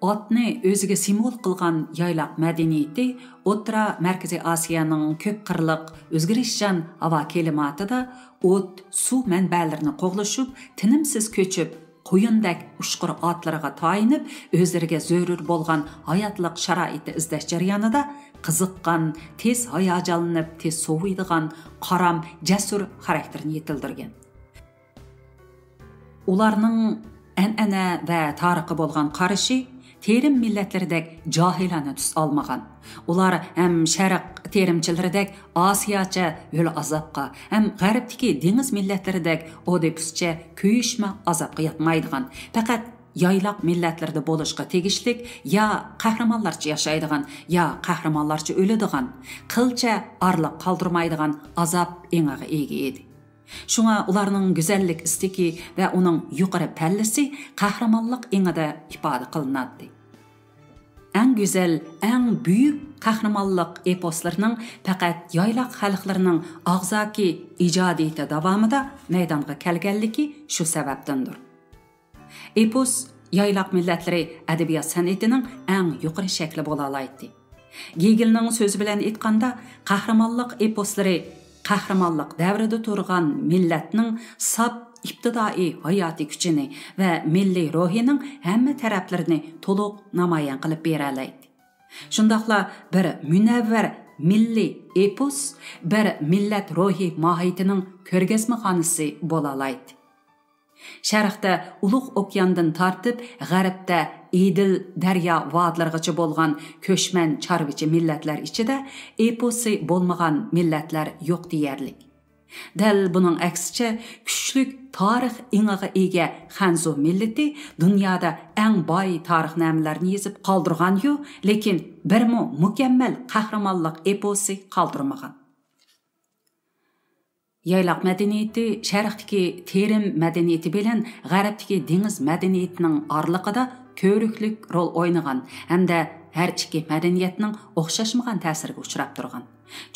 ئاتنى ئۆزىگە سىمۋول قىلغان يايلاق مەدەنىيىتى ئوتتۇرا مەركىزىي ئاسىيانىڭ كۆپ قىرلىق، ئۆزگىرىشچان ھاۋا كىلىماتىدا ئوت، سۇ مەنبەلىرىنى قوغلىشىپ، تىنىمسىز كۆچۈپ، قۇيۇندەك ئۇچقۇر ئاتلىرىغا تايىنىپ، ئۆزلىرىگە زۆرۈر بولغان ھاياتلىق شارائىتى ئىزدەش جەريانىدا قىزىققان، تېز ھاياجانلىنىپ، تېز سوۋۇيدىغان، قارام، جەسۇر خاراكتېرىنى يېتىلدۈرگەن. ئۇلارنىڭ ئەنئەنە ۋە تارىخقا بولغان قارىشى تېرىم مىللەتلىرىدەك جاھىلانە تۈس ئالمىغان. ئۇلار ھەم شەرق تېرىمچىلىرىدەك ئاسىياچە ھۆل ئازابقا، ھەم غەربتىكى دېڭىز مىللەتلىرىدەك ئودىپۇسچە كۆيۈشمە ئازابقا ياتمايدىغان، پەقەت يايلاق مىللەتلىرىدە بولۇشقا تېگىشلىك يا قەھرىمانلارچە ياشايدىغان، يا قەھرىمانلارچە ئۆلىدىغان، قىلچە ئارىلىق قالدۇرمايدىغان ئازاب ئېڭىغا ئىگە ئىدى. شۇڭا ئۇلارنىڭ گۈزەللىك ئىستىكى ۋە ئۇنىڭ يۇقىرى پەللىسى قەھرىمانلىق ئېڭىدا ئىپادە قىلىناتتى. ئەڭ گۈزەل، ئەڭ بۈيۈك قەھرىمانلىق ئېپوسلىرىنىڭ پەقەت يايلاق خەلقلىرىنىڭ ئاغزاكى ئىجادىيىتى داۋامىدا مەيدانغا كەلگەنلىكى شۇ سەۋەبتىندۇر. ئېپوس يايلاق مىللەتلىرى ئەدەبىيات سەنئىتىنىڭ ئەڭ يۇقىرى شەكلى بولالايتتى. گېگېلنىڭ سۆزى بىلەن ئېيتقاندا، قەھرىمانلىق ئېپوسلىرى قەھرىمانلىق دەۋرىدە تۇرغان مىللەتنىڭ ساپ ئىپتىدائىي ھاياتىي كۈچىنى ۋە مىللىي روھىنىڭ ھەممە تەرەپلىرىنى تولۇق نامايان قىلىپ بېرەلەيتتى. شۇنداقلا بىر مۇنەۋۋەر مىللىي ئېپوس بىر مىللەت روھىي ماھىيىتىنىڭ كۆرگەزمىخانىسى بولالايتتى. شەرقتە ئۇلۇغ ئوكياندىن تارتىپ، غەربتە ئېدىل دەريا ۋادىلىرىغىچە بولغان كۆچمەن چارۋىچى مىللەتلەر ئىچىدە ئېپوسى بولمىغان مىللەتلەر يوق دېيەرلىك. دەل بۇنىڭ ئەكسىچە، كۈچلۈك تارىخ ئېڭىغا ئىگە خەنزۇ مىللىتى دۇنيادا ئەڭ باي تارىخنامىلەرنى يېزىپ قالدۇرغانيۇ، لېكىن بىرمۇ مۇكەممەل قەھرىمانلىق ئېپوسى قالدۇرمىغان. يايلاق مەدەنىيىتى شەرقتىكى تېرىم مەدەنىيىتى بىلەن غەربتىكى دېڭىز مەدەنىيىتىنىڭ ئارىلىقىدا كۆۋرۈكلۈك رول ئوينىغان ھەمدە ھەر ئىككى مەدەنىيەتنىڭ ئوخشاشمىغان تەسىرىگە ئۇچراپ تۇرغان.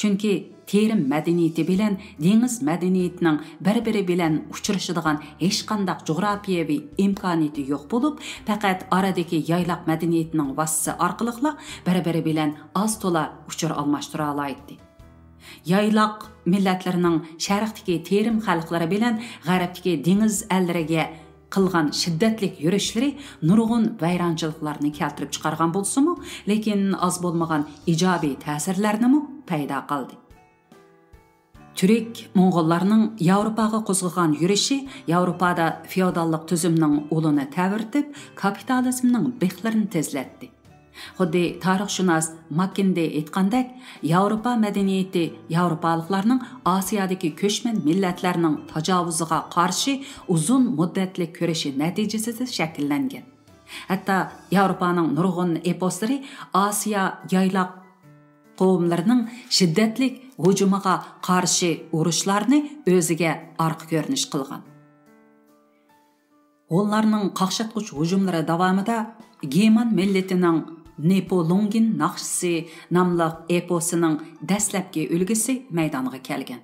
چۈنكى تېرىم مەدەنىيىتى بىلەن دېڭىز مەدەنىيىتىنىڭ بىر-بىرى بىلەن ئۇچرىشىدىغان ھېچقانداق جۇغراپىيەۋى ئىمكانىيىتى يوق بولۇپ، پەقەت ئارىدىكى يايلاق مەدەنىيىتىنىڭ ۋاسىتىسى ئارقىلىقلا بىر-بىرى بىلەن ئاز-تولا ئۇچۇر ئالماشتۇرالايتتى. يايلاق مىللەتلىرىنىڭ شەرقتىكى تېرىم خەلقلىرى بىلەن غەربتىكى دېڭىز ئەللىرىگە قىلغان شىددەتلىك يۈرۈشلىرى نۇرغۇن ۋەيرانچىلىقلارنى كەلتۈرۈپ چىقارغان بولسىمۇ، لېكىن ئاز بولمىغان ئىجابىي تەسىرلەرنىمۇ پەيدا قىلدى. تۈرك موڭغۇللارنىڭ ياۋروپاغا قوزغىغان يۈرۈشى ياۋروپادا فېئوداللىق تۈزۈمنىڭ ئۇلىنى تەۋرىتىپ، كاپىتالىزمنىڭ بىخلىرىنى تېزلەتتى. خۇددى تارىخشۇناس ماككىندى ئېيتقاندەك، ياۋروپا مەدەنىيىتى ياۋروپالىقلارنىڭ ئاسىيادىكى كۆچمەن مىللەتلەرنىڭ تاجاۋۇزىغا قارشى ئۇزۇن مۇددەتلىك كۈرىشى نەتىجىسىدە شەكىللەنگەن. ھەتتا ياۋروپانىڭ نۇرغۇن ئېپوسلىرى ئاسىيا يايلاق قوۋملىرىنىڭ شىددەتلىك ھۇجۇمىغا قارشى ئۇرۇشلارنى ئۆزىگە ئارقا كۆرۈنۈش قىلغان. ھونلارنىڭ قاقشاتقۇچ ھۇجۇملىرى داۋامىدا گېرمان مىللىتىنىڭ نىپۇلۇڭگىن ناخشىسى ناملىق ئېپوسىنىڭ دەسلەپكى ئۈلگىسى مەيدانغا كەلگەن.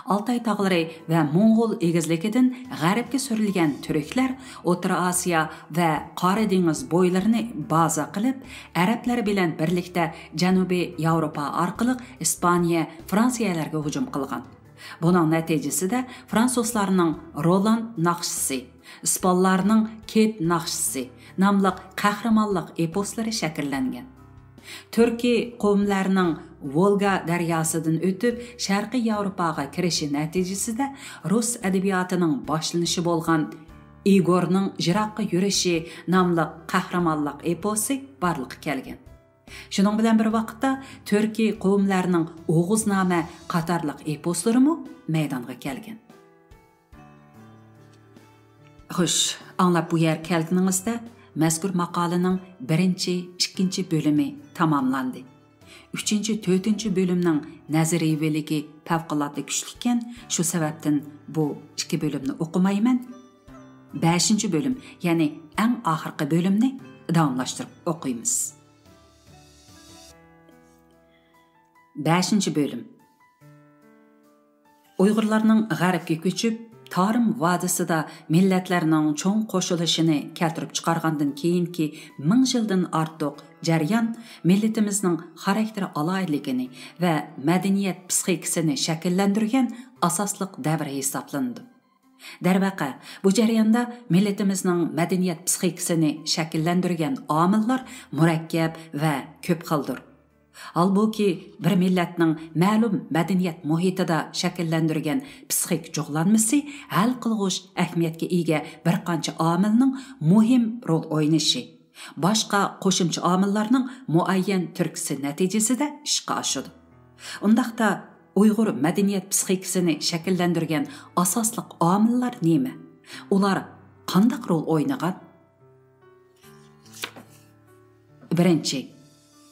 ئالتاي تاغلىرى ۋە موڭغۇل ئېگىزلىكىدىن غەربكە سۈرۈلگەن تۈركلەر ئوتتۇرا ئاسىيا ۋە قارا دېڭىز بويلىرىنى بازا قىلىپ، ئەرەبلەر بىلەن بىرلىكتە جەنۇبىي ياۋروپا ئارقىلىق ئىسپانىيە، فرانسىيەلەرگە ھۇجۇم قىلغان. بۇنىڭ نەتىجىسىدە فرانسۇزلارنىڭ رولاند ناخشىسى، ئىسپانلارنىڭ كېد ناخشىسى ناملىق قەھرىمانلىق ئېپوسلىرى شەكىللەنگەن. تۈركىي قوۋملارنىڭ ۋولگا دەرياسىدىن ئۆتۈپ شەرقىي ياۋروپاغا كىرىشى نەتىجىسىدە رۇس ئەدەبىياتىنىڭ باشلىنىشى بولغان ئىگورنىڭ يىراققا يۈرۈشى ناملىق قەھرىمانلىق ئېپوسى بارلىققا كەلگەن. شۇنىڭ بىلەن بىر ۋاقىتتا، تۈركىي قوۋملارنىڭ ئوغۇزنامە قاتارلىق ئېپوسلىرىمۇ مەيدانغا كەلگەن. خوش، ئاڭلاپ بۇ يەرگە كەلگىنىڭىزدە، مەزكۇر ماقالىنىڭ بىرىنچى، ئىككىنچى بۆلۈمى تاماملاندى. ئۈچىنچى، تۆتىنچى بۆلۈمنىڭ نەزەرىيىۋىلىكى پەۋقۇلئاددە كۈچلۈككەن، شۇ سەۋەبتىن بۇ ئىككى بۆلۈمنى ئوقۇمايمەن. بەشىنچى بۆلۈم، يەنى ئەڭ ئاخىرقى بۆلۈمنى داۋاملاشتۇرۇپ ئوقۇيمىز. بەشىنچى بۆلۈم. ئۇيغۇرلارنىڭ غەربكە كۆچۈپ، تارىم ۋادىسىدا مىللەتلەرنىڭ چوڭ قوشۇلۇشىنى كەلتۈرۈپ چىقارغاندىن كېيىنكى مىڭ يىلدىن ئارتۇق جەريان مىللىتىمىزنىڭ خاراكتېر ئالاھىدىلىكىنى ۋە مەدەنىيەت پىسخىكىسىنى شەكىللەندۈرگەن ئاساسلىق دەۋر ھېسابلىنىدۇ. دەرۋەقە، بۇ جەرياندا مىللىتىمىزنىڭ مەدەنىيەت پىسخىكىسىنى شەكىللەندۈرگەن ئامىللار مۇرەككەپ ۋە كۆپ خىلدۇر. ھالبۇكى، بىر مىللەتنىڭ مەلۇم مەدەنىيەت مۇھىتىدا شەكىللەندۈرگەن پىسخىك جۇغلانمىسى ھەل قىلغۇچ ئەھمىيەتكە ئىگە بىر قانچە ئامىلنىڭ مۇھىم رول ئوينىشى، باشقا قوشۇمچە ئامىللارنىڭ مۇئەييەن تۈرتكىسى نەتىجىسىدە ئىشقا ئاشىدۇ. ئۇنداقتا، ئۇيغۇر مەدەنىيەت پىسخىكىسىنى شەكىللەندۈرگەن ئاساسلىق ئامىللار نېمە؟ ئۇلار قانداق رول ئوينىغان؟ بىرىنچى،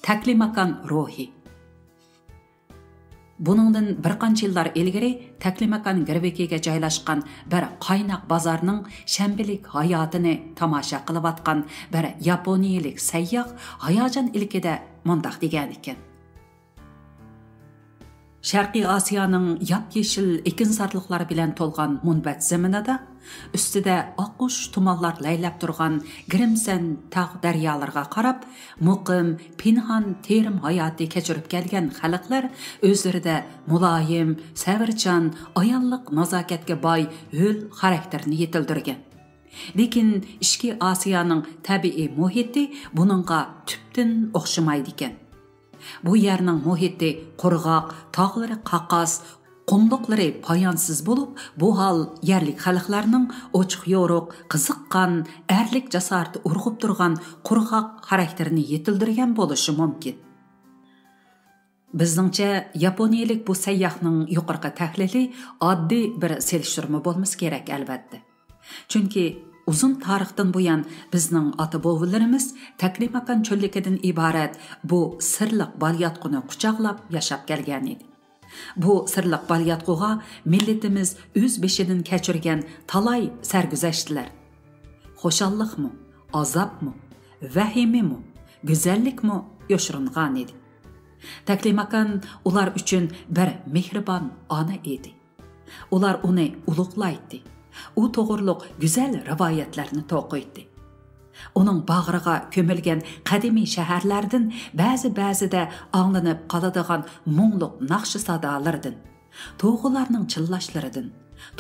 تەكلىماكان روھى. بۇنىڭدىن بىر قانچە يىللار ئىلگىرى تەكلىماكان گىرۋىكىگە جايلاشقان بىر قايناق بازارنىڭ شەنبىلىك ھاياتىنى تاماشا قىلىۋاتقان بىر ياپونىيىلىك سەيياھ ھاياجان ئىلكىدە مۇنداق دېگەنىكەن: شەرقىي ئاسىيانىڭ ياپيېشىل ئېكىنزارلىقلار بىلەن تولغان مۇنبەت زېمىنىدا، ئۈستىدە ئاققۇچ تۇمانلار لەيلەپ تۇرغان گىرىمسەن تاغ دەريالىرىغا قاراپ، مۇقىم، پىنھان تېرىم ھاياتى كەچۈرۈپ كەلگەن خەلقلەر ئۆزلىرىدە مۇلايىم، سەۋرچان، ئاياللىق نازاكەتكە باي ھۆل خاراكتېرىنى يېتىلدۈرگەن. لېكىن ئىچكى ئاسىيانىڭ تەبىئىي مۇھىتى بۇنىڭغا تۈپتىن ئوخشىمايدىكەن. بۇ يەرنىڭ مۇھىتى قۇرغاق، تاغلىرى قاقاس، قۇملۇقلىرى پايانسىز بولۇپ، بۇ ھال يەرلىك خەلقلەرنىڭ ئوچۇق-يورۇق، قىزىققان، ئەرلىك جاسارىتى ئۇرغۇپ تۇرغان قۇرغاق خاراكتېرىنى يېتىلدۈرگەن بولۇشى مۇمكىن. بىزنىڭچە، ياپونىيىلىك بۇ سەيياھنىڭ يۇقىرىقى تەھلىلى ئاددىي بىر سېلىشتۇرما بولمىسا كېرەك، ئەلۋەتتە. چۈنكى ئۇزۇن تارىختىن بۇيان بىزنىڭ ئاتا-بوۋىلىرىمىز تەكلىماكان چۆللۈكىدىن ئىبارەت بۇ سىرلىق بالىياتقۇنى قۇچاقلاپ ياشاپ كەلگەنىدى. بۇ سىرلىق بالىياتقۇغا مىللىتىمىز ئۆز بېشىدىن كەچۈرگەن تالاي سەرگۈزەشتلەر، خۇشاللىقمۇ، ئازابمۇ، ۋەھىمىمۇ، گۈزەللىكمۇ يوشۇرۇنغانىدى. تەكلىماكان ئۇلار ئۈچۈن بىر مېھرىبان ئانا ئىدى. ئۇلار ئۇنى ئۇلۇغلايتتى. ئۇ توغرۇلۇق گۈزەل رىۋايەتلەرنى توقۇيتتى. ئۇنىڭ باغرىغا كۆمۈلگەن قەدىمىي شەھەرلەردىن بەزى-بەزىدە ئاڭلىنىپ قالىدىغان مۇڭلۇق ناخشا سادالىرىدىن، توخۇلارنىڭ چىللاشلىرىدىن،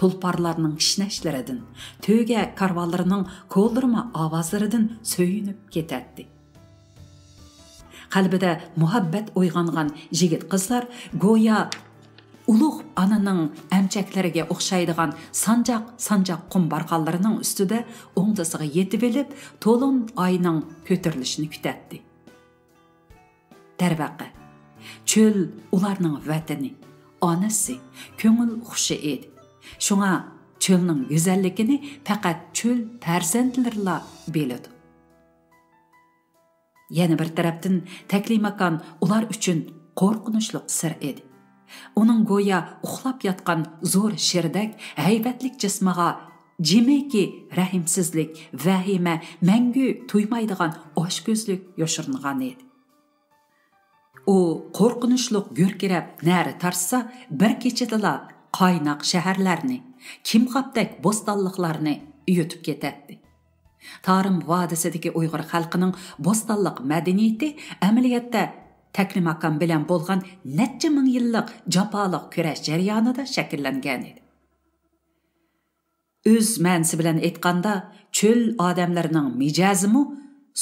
تۇلپارلارنىڭ كىشنەشلىرىدىن، تۆگە كارۋانلىرىنىڭ كولدۇرما ئاۋازلىرىدىن سۆيۈنۈپ كېتەتتى. قەلبىدە مۇھەببەت ئويغانغان يىگىت-قىزلار گويا ئۇلۇغ ئانىنىڭ ئەمچەكلىرىگە ئوخشايدىغان سانجاق-سانجاق قۇم بارخانلىرىنىڭ ئۈستىدە ئوڭدىسىغا يېتىۋېلىپ، تولۇن ئاينىڭ كۆتۈرۈلۈشىنى كۈتەتتى. دەرۋەقە، چۆل ئۇلارنىڭ ۋەتىنى، ئانىسى، كۆڭۈل خۇشى ئىدى. شۇڭا چۆلنىڭ گۈزەللىكىنى پەقەت چۆل پەرزەنتلىرىلا بىلىدۇ. يەنە بىر تەرەپتىن، تەكلىماكان ئۇلار ئۈچۈن قورقۇنچلۇق سىر ئىدى. ئۇنىڭ گويا ئۇخلاپ ياتقان زور شىردەك ھەيۋەتلىك جىسمىغا جىمىكى رەھىمسىزلىك، ۋەھىمە، مەڭگۈ تۇيمايدىغان ئاچكۆزلۈك يوشۇرۇنغان ئىدى. ئۇ قورقۇنچلۇق گۈركىرەپ نەرە تارتسا، بىر كېچىدىلا قايناق شەھەرلەرنى، كىمخابتەك بوستانلىقلارنى يۇتۇپ كېتەتتى. تارىم ۋادىسىدىكى ئۇيغۇر خەلقىنىڭ بوستانلىق مەدەنىيىتى ئەمەلىيەتتە تەكلىماكان بىلەن بولغان نەچچە مىڭ يىللىق جاپالىق كۈرەش جەريانىدا شەكىللەنگەن ئىدى. ئۆز مەنىسى بىلەن ئېيتقاندا، چۆل ئادەملىرىنىڭ مىجەزىمۇ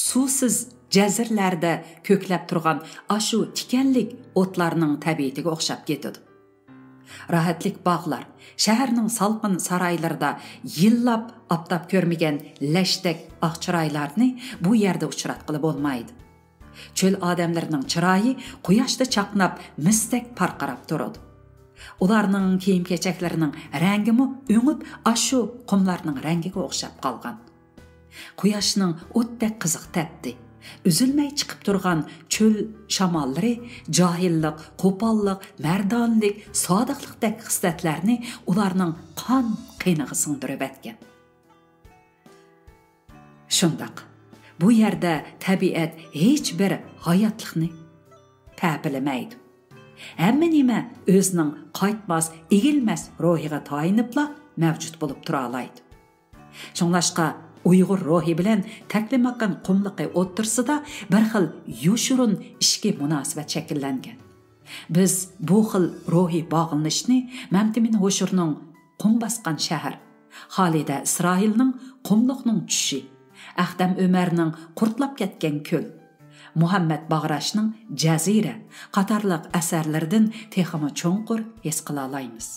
سۇسىز جەزىرىلەردە كۆكلەپ تۇرغان ئاشۇ تىكەنلىك ئوتلارنىڭ تەبىئىتىگە ئوخشاپ كېتىدۇ. راھەتلىك باغلار، شەھەرنىڭ سالقىن سارايلىرىدا يىللاپ ئاپتاپ كۆرمىگەن لەشتەك ئاق چىرايلارنى بۇ يەردە ئۇچراتقىلى بولمايدۇ. چۆل ئادەملىرىنىڭ چىرايى قۇياشتا چاقناپ، مىستەك پارقىراپ تۇرىدۇ. ئۇلارنىڭ كىيىم-كېچەكلىرىنىڭ رەڭگىمۇ ئۆڭۈپ، ئاشۇ قۇملارنىڭ رەڭگىگە ئوخشاپ قالغان. قۇياشنىڭ ئوتتەك قىزىق تەپتى. ئۈزۈلمەي چىقىپ تۇرغان چۆل شاماللىرى جاھىللىق، قوپاللىق، مەردانىلىك، سادىقلىقتەك خىسلەتلەرنى ئۇلارنىڭ قان قېنىغا سىڭدۈرۈۋەتكەن. شۇنداق، بۇ يەردە تەبىئەت ھېچ بىر ھاياتلىقنى پەپىلىمەيدۇ. ھەممە نېمە ئۆزىنىڭ قايتماس، ئېگىلمەس روھىغا تايىنىپلا مەۋجۇت بولۇپ تۇرالايدۇ. شۇڭلاشقا، ئۇيغۇر روھى بىلەن تەكلىماكان قۇملۇقى ئوتتۇرىسىدا بىر خىل يوشۇرۇن ئىچكى مۇناسىۋەت شەكىللەنگەن. بىز بۇ خىل روھىي باغلىنىشنى مەمتىمىن ھوشۇرنىڭ قۇم باسقان شەھەر، خالىدە ئىسرائىلنىڭ قۇملۇقنىڭ چۈشى، ئەختەم ئۆمەرنىڭ قۇرتلاپ كەتكەن كۆل، مۇھەممەد باغراشنىڭ جەزىرە قاتارلىق ئەسەرلىرىدىن تېخىمۇ چوڭقۇر ھېس قىلالايمىز.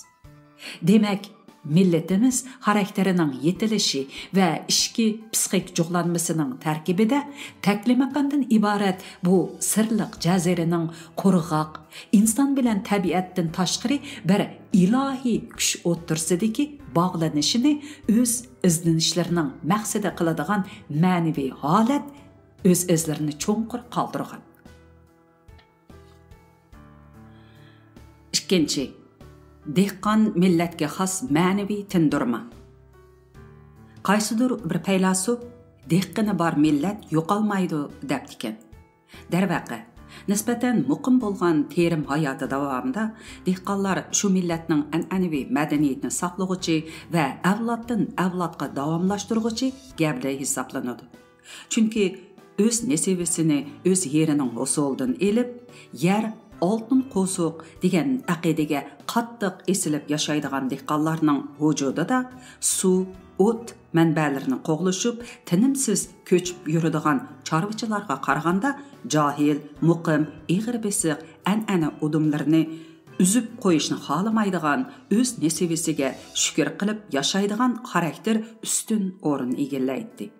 دېمەك، مىللىتىمىز خاراكتېرىنىڭ يېتىلىشى ۋە ئىچكى پسىخىك جۇغلانمىسىنىڭ تەركىبىدە تەكلىماكاندىن ئىبارەت بۇ سىرلىق جەزىرىنىڭ قۇرغاق، ئىنسان بىلەن تەبىئەتتىن تاشقىرى بىر ئىلاھىي كۈچ ئوتتۇرىسىدىكى باغلىنىشىنى ئۆز ئىزدىنىشلىرىنىڭ مەقسىتى قىلىدىغان مەنىۋى ھالەت ئۆز-ئىزلىرىنى چوڭقۇر قالدۇرغان. ئىككىنچى، دېھقان مىللەتكە خاس مەنىۋى تىندۇرما. قايسىدۇر بىر پەيلاسوپ «دېھقىنى بار مىللەت يوقالمايدۇ» دەپتىكەن. دەرۋەقە، نىسبەتەن مۇقىم بولغان تېرىم ھاياتى داۋامىدا دېھقانلار شۇ مىللەتنىڭ ئەنئەنىۋى مەدەنىيىتىنى ساقلىغۇچى ۋە ئەۋلادتىن ئەۋلادقا داۋاملاشتۇرغۇچى گەۋدە ھېسابلىنىدۇ. چۈنكى ئۆز نېسىۋىسىنى ئۆز يېرىنىڭ ھوسۇلىدىن ئېلىپ، «يەر ئالتۇن قوزۇق» دېگەن ئەقىدىگە قاتتىق ئېسىلىپ ياشايدىغان دېھقانلارنىڭ ۋۇجۇدىدا سۇ، ئوت مەنبەلىرىنى قوغلىشىپ، تىنىمسىز كۆچۈپ يۈرىدىغان چارۋىچىلارغا قارىغاندا، جاھىل، مۇقىم، ئېغىر بېسىق ئەنئەنە ئۇدۇملىرىنى ئۈزۈپ قويۇشنى خالىمايدىغان، ئۆز نېسىۋىسىگە شۈكۈر قىلىپ ياشايدىغان خاراكتېر ئۈستۈن ئورۇن ئىگىلەيتتى.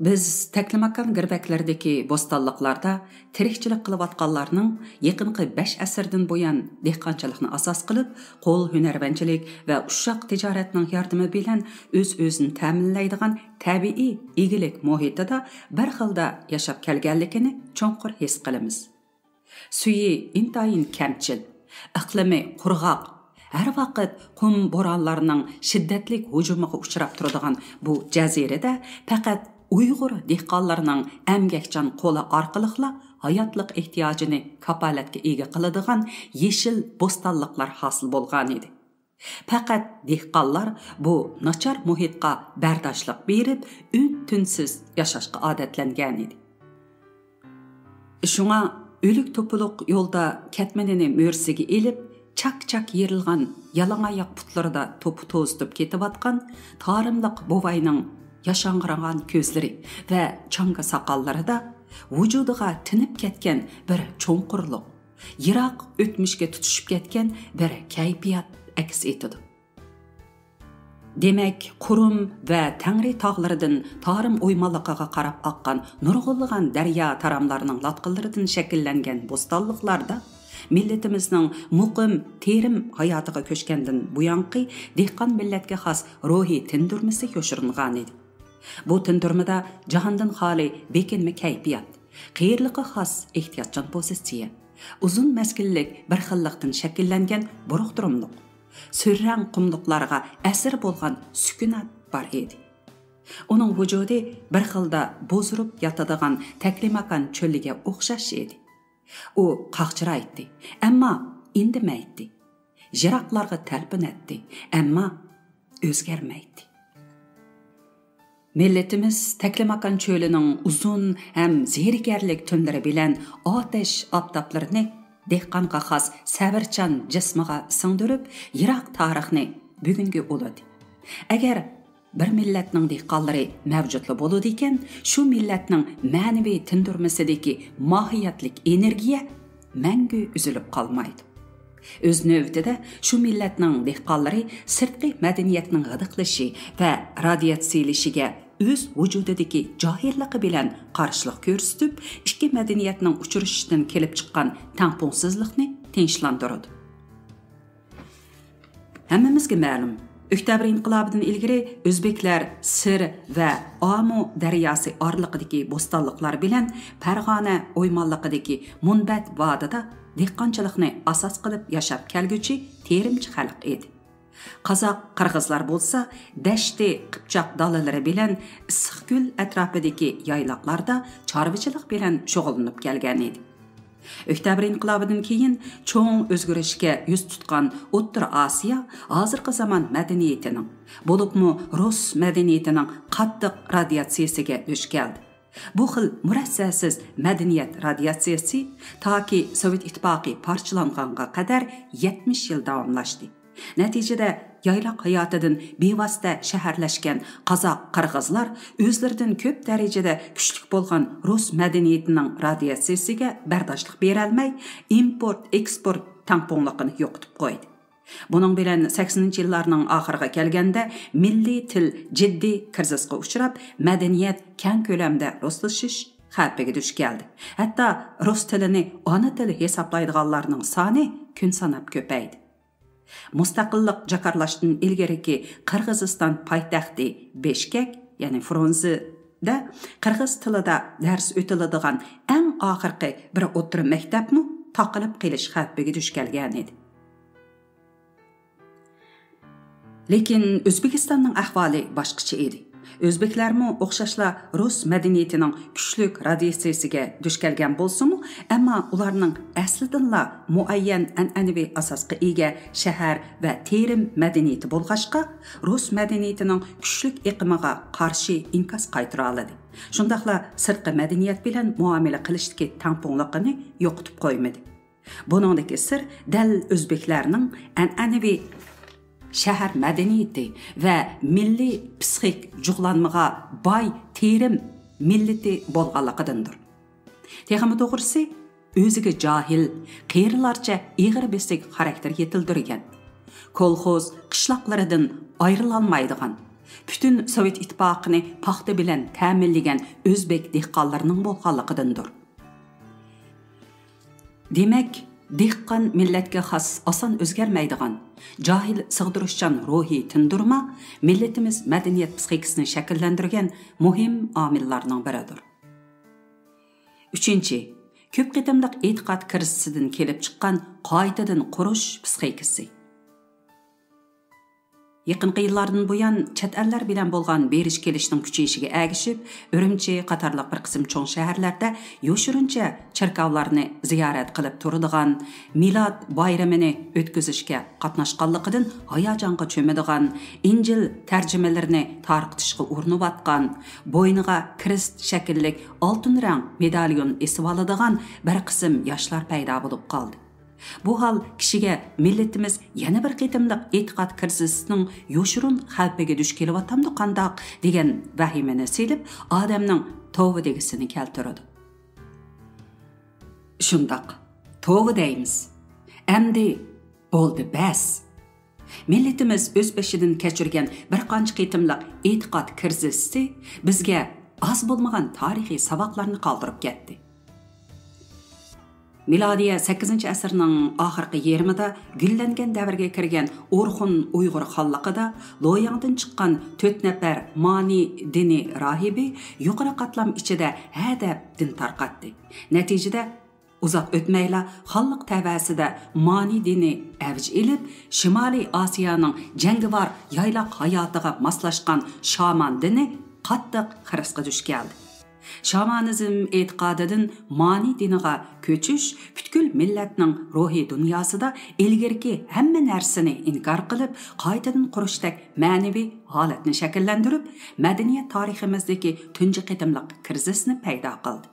بىز تەكلىماكان گىرۋەكلىرىدىكى بوستانلىقلاردا تىرىكچىلىك قىلىۋاتقانلارنىڭ يېقىنقى بەش ئەسىردىن بۇيان دېھقانچىلىقنى ئاساس قىلىپ، قول ھۈنەرۋەنچىلىك ۋە ئۇششاق تىجارەتنىڭ ياردىمى بىلەن ئۆز-ئۆزىنى تەمىنلەيدىغان تەبىئىي ئىگىلىك مۇھىتىدا بىر خىلدا ياشاپ كەلگەنلىكىنى چوڭقۇر ھېس قىلىمىز. سۈيى ئىنتايىن كەمچىل، ئىقلىمى قۇرغاق، ھەر ۋاقىت قۇم بورانلارنىڭ شىددەتلىك ھۇجۇمىغا ئۇچراپ تۇرىدىغان بۇ جەزىرىدە پەقەت ئۇيغۇر دېھقانلىرىنىڭ ئەمگەكچان قولى ئارقىلىقلا ھاياتلىق ئېھتىياجىنى كاپالەتكە ئىگە قىلىدىغان يېشىل بوستانلىقلار ھاسىل بولغانىدى. پەقەت دېھقانلار بۇ ناچار مۇھىتقا بەرداشلىق بېرىپ، ئۈن-تىنسىز ياشاشقا ئادەتلەنگەنىدى. شۇڭا ئۆلۈك توپىلىق يولدا كەتمىنىنى مۈرىسىگە ئېلىپ، چاك-چاك يېرىلغان يالاڭاياق پۇتلىرىدا توپا توزۇتۇپ كېتىۋاتقان تارىملىق بوۋاينىڭ ياشاڭغىرىغان كۆزلىرى ۋە چاڭگا ساقاللىرىدا ۋۇجۇدىغا تىنىپ كەتكەن بىر چوڭقۇرلۇق، يىراق ئۆتمۈشكە تۇتىشىپ كەتكەن بىر كەيپىيات ئەكس ئېتىدۇ. دېمەك، قۇرۇم ۋە تەڭرى تاغلىرىدىن تارىم ئويمانلىقىغا قاراپ ئاققان نۇرغۇنلىغان دەريا تاراملارنىڭ لاتقىلىرىدىن شەكىللەنگەن بوستانلىقلاردا مىللىتىمىزنىڭ مۇقىم، تېرىم ھاياتىغا كۆچكەندىن بۇيانقى دېھقان مىللەتكە خاس روھىي تىندۇرمىسى يوشۇرۇنغانىدى. بۇ تىندۇرمىدا جاھاندىن خالىي بېكىنمە كەيپىيات، قېرىلىققا خاس ئېھتىياتچان پوزىتسىيە، ئۇزۇن مەزگىللىك بىر خىللىقتىن شەكىللەنگەن بۇرۇقتۇرۇملۇق، سۈررەڭ قۇملۇقلارغا ئەسىر بولغان سۈكۈنات بار ئىدى. ئۇنىڭ ۋۇجۇدى بىر خىلدا بوزۇرۇپ ياتىدىغان تەكلىماكان چۆلىگە ئوخشاش ئىدى. ئۇ قاغجىرايتتى، ئەمما ئىندىمەيتتى. يىراقلارغا تەلپۈنەتتى، ئەمما ئۆزگەرمەيتتى. مىللىتىمىز تەكلىماكان چۆلىنىڭ ئۇزۇن ھەم زېرىكەرلىك تۈنلىرى بىلەن ئاتەش ئاپتاپلىرىنى دېھقانغا خاس سەۋرچان جىسمىغا سىڭدۈرۈپ، يىراق تارىخنى بۈگۈنگە ئۇلىدى. ئەگەر بىر مىللەتنىڭ دېھقانلىرى مەۋجۇتلا بولىدىكەن، شۇ مىللەتنىڭ مەنىۋى تىندۇرمىسىدىكى ماھىيەتلىك ئېنېرگىيە مەڭگۈ ئۈزۈلۈپ قالمايدۇ. ئۆز نۆۋىتىدە، شۇ مىللەتنىڭ دېھقانلىرى سىرتقى مەدەنىيەتنىڭ غىدىقلىشى ۋە رادىياتسىيىلىشىگە ئۆز ۋۇجۇدىدىكى جاھىللىقى بىلەن قارشىلىق كۆرسىتىپ، ئىككى مەدەنىيەتنىڭ ئۇچرىشىشىدىن كېلىپ چىققان تەڭپۇڭسىزلىقنى تىنچلاندۇرىدۇ. ھەممىمىزگە مەلۇم، ئۆكتەبىر ئىنقىلابىدىن ئىلگىرى ئۆزبېكلەر سىر ۋە ئامۇ دەرياسى ئارىلىقىدىكى بوستانلىقلار بىلەن پەرغانە ئويمانلىقىدىكى مۇنبەت ۋادىدا دېھقانچىلىقنى ئاساس قىلىپ ياشاپ كەلگۈچى تېرىمچى خەلق ئىدى. قازاق، قىرغىزلار بولسا دەشتى قىپچاق دالىلىرى بىلەن ئىسسىقكۆل ئەتراپىدىكى يايلاقلاردا چارۋىچىلىق بىلەن شۇغۇللىنىپ كەلگەن ئىدى. ئۆكتەبىر ئىنقىلابىدىن كېيىن چوڭ ئۆزگىرىشكە يۈز تۇتقان ئوتتۇرا ئاسىيا ھازىرقى زامان مەدەنىيىتىنىڭ، بولۇپمۇ رۇس مەدەنىيىتىنىڭ قاتتىق رادىياتسىيىسىگە دۇچ كەلدى. بۇ خىل مۇرەسسەسىز مەدەنىيەت رادىياتسىيىسى تاكى سوۋېت ئىتتىپاقى پارچىلانغانغا قەدەر يەتمىش يىل داۋاملاشتى. نەتىجىدە، يايلاق ھاياتىدىن بىۋاسىتە شەھەرلەشكەن قازاق، قىرغىزلار ئۆزلىرىدىن كۆپ دەرىجىدە كۈچلۈك بولغان رۇس مەدەنىيىتىنىڭ رادىياتسىيىسىگە بەرداشلىق بېرەلمەي، ئىمپورت، ئېكسپورت تەڭپۇڭلۇقىنى يوقىتىپ قويدى. بۇنىڭ بىلەن سەكسىنىنچى يىللارنىڭ ئاخىرىغا كەلگەندە، مىللىي تىل جىددىي كىرىزىسقا ئۇچراپ، مەدەنىيەت كەڭ كۆلەمدە رۇسلىشىش خەۋپىگە دۇچ كەلدى. ھەتتا رۇس تىلىنى ئانا تىل ھېسابلايدىغانلارنىڭ سانى كۈن ساناپ كۆپەيدى. مۇستەقىللىق جاكارلاشتىن ئىلگىرىكى قىرغىزىستان پايتەختى بىشكەك، يەنى فرۇنزېدە قىرغىز تىلىدا دەرس ئۆتۈلىدىغان ئەڭ ئاخىرقى بىر ئوتتۇرا مەكتەپمۇ تاقىلىپ قېلىش خەۋپىگە دۇچ كەلگەنىدى. لېكىن ئۆزبېكىستاننىڭ ئەھۋالى باشقىچە ئىدى. ئۆزبېكلەرمۇ ئوخشاشلا رۇس مەدەنىيىتىنىڭ كۈچلۈك رادىياتسىيىسىگە دۇچ كەلگەن بولسىمۇ، ئەمما ئۇلارنىڭ ئەسلىدىنلا مۇئەييەن ئەنئەنىۋى ئاساسقا ئىگە شەھەر ۋە تېرىم مەدەنىيىتى بولغاچقا، رۇس مەدەنىيىتىنىڭ كۈچلۈك ئېقىمىغا قارشى ئىنكاس قايتۇرالىدى. شۇنداقلا سىرتقى مەدەنىيەت بىلەن مۇئامىلە قىلىشتىكى تەڭپۇڭلۇقىنى يوقىتىپ قويمىدى. بۇنىڭدىكى سىر دەل ئۆزبېكلەرنىڭ ئەنئەنىۋى شەھەر مەدەنىيىتى ۋە مىللىي پسىخىك جۇغلانمىغا باي تېرىم مىللىتى بولغانلىقىدىندۇر. تېخىمۇ توغرىسى، ئۆزىگە جاھىل، قېرىلارچە ئېغىر بېسىق خاراكتېر يېتىلدۈرگەن، كولخوز قىشلاقلىرىدىن ئايرىلالمايدىغان، پۈتۈن سوۋېت ئىتتىپاقىنى پاختا بىلەن تەمىنلىگەن ئۆزبېك دېھقانلىرىنىڭ بولغانلىقىدىندۇر. دېمەك، دېھقان مىللەتكە خاس، ئاسان ئۆزگەرمەيدىغان، جاھىل سىغدۇرۇشچان روھىي تىندۇرما مىللىتىمىز مەدەنىيەت پىسخىكىسىنى شەكىللەندۈرگەن مۇھىم ئامىللارنىڭ بىرىدۇر. ئۈچىنچى، كۆپ قېتىملىق ئېتىقاد كىرىزىسىدىن كېلىپ چىققان قايتىدىن قۇرۇش پىسخىكىسى. يېقىنقى يىللاردىن بۇيان، چەت ئەللەر بىلەن بولغان بېرىش كېلىشنىڭ كۈچىيىشىگە ئەگىشىپ، ئۈرۈمچى قاتارلىق بىر قىسىم چوڭ شەھەرلەردە يوشۇرۇنچە چېركاۋلارنى زىيارەت قىلىپ تۇرىدىغان، مىلاد بايرىمىنى ئۆتكۈزۈشكە قاتناشقانلىقىدىن ھاياجانغا چۆمىدىغان، ئىنجىل تەرجىمىلىرىنى تارقىتىشقا ئۇرۇنۇۋاتقان، بوينىغا كرېست شەكىللىك ئالتۇن رەڭ مېداليون ئېسىۋالىدىغان بىر قىسىم ياشلار پەيدا بولۇپ قالدى. بۇ ھال كىشىگە مىللىتىمىز يەنە بىر قېتىملىق ئېتىقاد كىرىزىسىنىڭ يوشۇرۇن خەۋپىگە دۇچ كېلىۋاتامدۇ قانداق دېگەن ۋەھىمىنى سېلىپ، ئادەمنىڭ توۋا دېگۈسىنى كەلتۈرىدۇ. شۇنداق، توۋا دەيمىز. ئەمدى بولدى، بەس. مىللىتىمىز ئۆز بېشىدىن كەچۈرگەن بىر قانچە قېتىملىق ئېتىقاد كىرىزىسى بىزگە ئاز بولمىغان تارىخىي ساۋاقلارنى قالدۇرۇپ كەتتى. مىلادىيە سەككىزىنچى ئەسىرنىڭ ئاخىرقى يېرىمىدا گۈللەنگەن دەۋرگە كىرگەن ئورخۇن ئۇيغۇر خانلىقىدا لوياڭدىن چىققان تۆت نەپەر مانى دىنى راھىبى يۇقىرى قاتلام ئىچىدە ھە دەپ دىن تارقاتتى. نەتىجىدە، ئۇزاق ئۆتمەيلا خانلىق تەۋەسىدە مانى دىنى ئەۋج ئېلىپ، شىمالىي ئاسىيانىڭ جەڭگىۋار يايلاق ھاياتىغا ماسلاشقان شامان دىنى قاتتىق خىرىسقا دۇچ كەلدى. شامانىزم ئېتىقادىدىن مانى دىنىغا كۆچۈش پۈتكۈل مىللەتنىڭ روھىي دۇنياسىدا ئىلگىرىكى ھەممە نەرسىنى ئىنكار قىلىپ، قايتىدىن قۇرۇشتەك مەنىۋى ھالەتنى شەكىللەندۈرۈپ، مەدەنىيەت تارىخىمىزدىكى تۇنجى قېتىملىق كىرىزىسنى پەيدا قىلدى.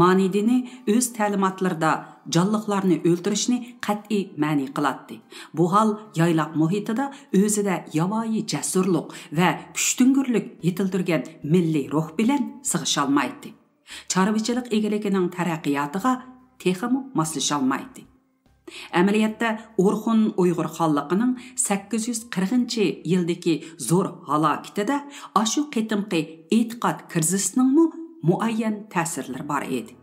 مانى دىنى ئۆز تەلىماتلىرىدا جانلىقلارنى ئۆلتۈرۈشنى قەتئىي مەنئى قىلاتتى. بۇ ھال يايلاق مۇھىتىدا ئۆزىدە ياۋايى جەسۇرلۇق ۋە كۈچتۈڭگۈرلۈك يېتىلدۈرگەن مىللىي روھ بىلەن سىغىشالمايتتى. چارۋىچىلىق ئىگىلىكىنىڭ تەرەققىياتىغا تېخىمۇ ماسلىشالمايتتى. ئەمەلىيەتتە، ئورخۇن ئۇيغۇر خانلىقىنىڭ سەككىز يۈز قىرىقىنچى يىلدىكى زور ھالاكىتىدە ئاشۇ قېتىمقى ئېتىقاد كىرىزىسىنىڭمۇ مۇئەييەن تەسىرلىرى بار ئىدى.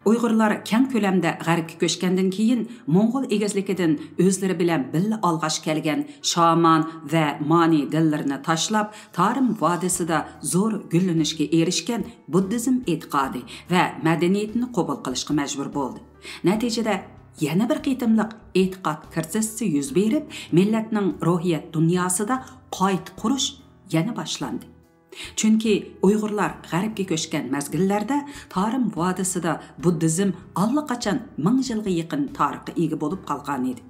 ئۇيغۇرلار كەڭ كۆلەمدە غەربكە كۆچكەندىن كېيىن، موڭغۇل ئېگىزلىكىدىن ئۆزلىرى بىلەن بىللە ئالغاچ كەلگەن شامان ۋە مانى دىنلىرىنى تاشلاپ، تارىم ۋادىسىدا زور گۈللىنىشكە ئېرىشكەن بۇددىزم ئېتىقادى ۋە مەدەنىيىتىنى قوبۇل قىلىشقا مەجبۇر بولدى. نەتىجىدە، يەنە بىر قېتىملىق ئېتىقاد كىرىزىسى يۈز بېرىپ، مىللەتنىڭ روھىيەت دۇنياسىدا قايتا قۇرۇش يەنە باشلاندى. چۈنكى ئۇيغۇرلار غەربكە كۆچكەن مەزگىللەردە تارىم ۋادىسىدا بۇددىزم ئاللىقاچان مىڭ يىلغا يېقىن تارىخقا ئىگە بولۇپ قالغانىدى.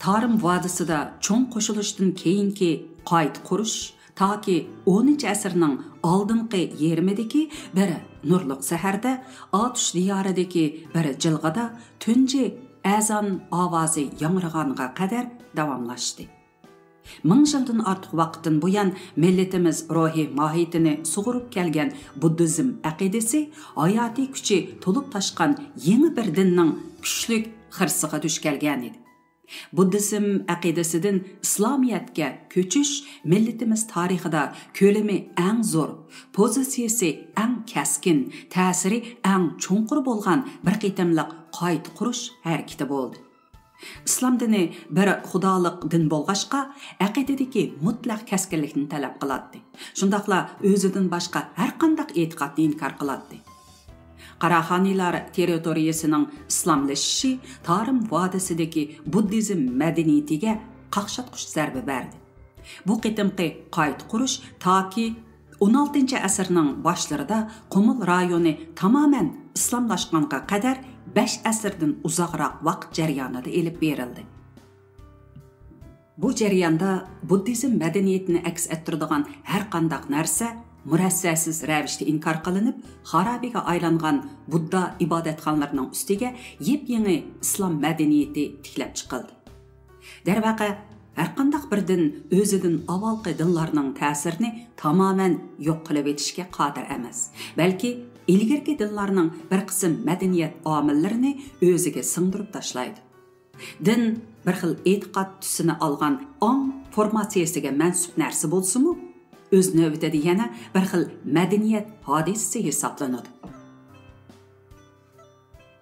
تارىم ۋادىسىدا چوڭ قوشۇلۇشتىن كېيىنكى قايتا قۇرۇش تاكى ئونىنچى ئەسىرنىڭ ئالدىنقى يېرىمىدىكى بىر نۇرلۇق سەھەردە، ئاتۇش دىيارىدىكى بىر جىلغىدا تۇنجى ئەزان ئاۋازى ياڭرىغانغا قەدەر داۋاملاشتى. مىڭ يىلدىن ئارتۇق ۋاقىتتىن بۇيان مىللىتىمىز روھىي ماھىيىتىنى سۇغۇرۇپ كەلگەن بۇددىزم ئەقىدىسى ھاياتىي كۈچى تولۇپ تاشقان يېڭى بىر دىننىڭ كۈچلۈك خىرىسىغا دۇچ كەلگەنىدى. بۇددىزم ئەقىدىسىدىن ئىسلامىيەتكە كۆچۈش مىللىتىمىز تارىخىدا كۆلىمى ئەڭ زور، پوزىتسىيىسى ئەڭ كەسكىن، تەسىرى ئەڭ چوڭقۇر بولغان بىر قېتىملىق قايتا قۇرۇش ھەرىكىتى بولدى. ئىسلام دىنى بىر خۇدالىق دىن بولغاچقا، ئەقىدىدىكى مۇتلەق كەسكىنلىكنى تەلەپ قىلاتتى. شۇنداقلا ئۆزىدىن باشقا ھەرقانداق ئېتىقادنى ئىنكار قىلاتتى. قاراخانىيلار تېررىتورىيىسىنىڭ ئىسلاملىشىشى تارىم ۋادىسىدىكى بۇددىزم مەدەنىيىتىگە قاقشاتقۇچ زەربە بەردى. بۇ قېتىمقى قايتا قۇرۇش تاكى ئون ئالتىنچى ئەسىرنىڭ باشلىرىدا قۇمۇل رايونى تامامەن ئىسلاملاشقانغا قەدەر بەش ئەسىردىن ئۇزاقراق ۋاقىت جەريانىدا ئېلىپ بېرىلدى. بۇ جەرياندا بۇددىزم مەدەنىيىتىنى ئەكس ئەتتۈرىدىغان ھەرقانداق نەرسە مۇرەسسەسىز رەۋىشتە ئىنكار قىلىنىپ، خارابىگە ئايلانغان بۇددا ئىبادەتخانىلىرىنىڭ ئۈستىگە يېپيېڭى ئىسلام مەدەنىيىتى تىكلەپ چىقىلدى. دەرۋەقە، ھەرقانداق بىر دىن ئۆزىدىن ئاۋۋالقى دىنلارنىڭ تەسىرىنى تامامەن يوق قىلىۋېتىشكە قادىر ئەمەس، بەلكى ئىلگىرىكى دىنلارنىڭ بىر قىسىم مەدەنىيەت ئامىللىرىنى ئۆزىگە سىڭدۈرۈپ تاشلايدۇ. دىن بىر خىل ئېتىقاد تۈسىنى ئالغان ئاڭ فورماتسىيىسىگە مەنسۇپ نەرسە بولسىمۇ، ئۆز نۆۋىتىدە يەنە بىر خىل مەدەنىيەت ھادىسىسى ھېسابلىنىدۇ.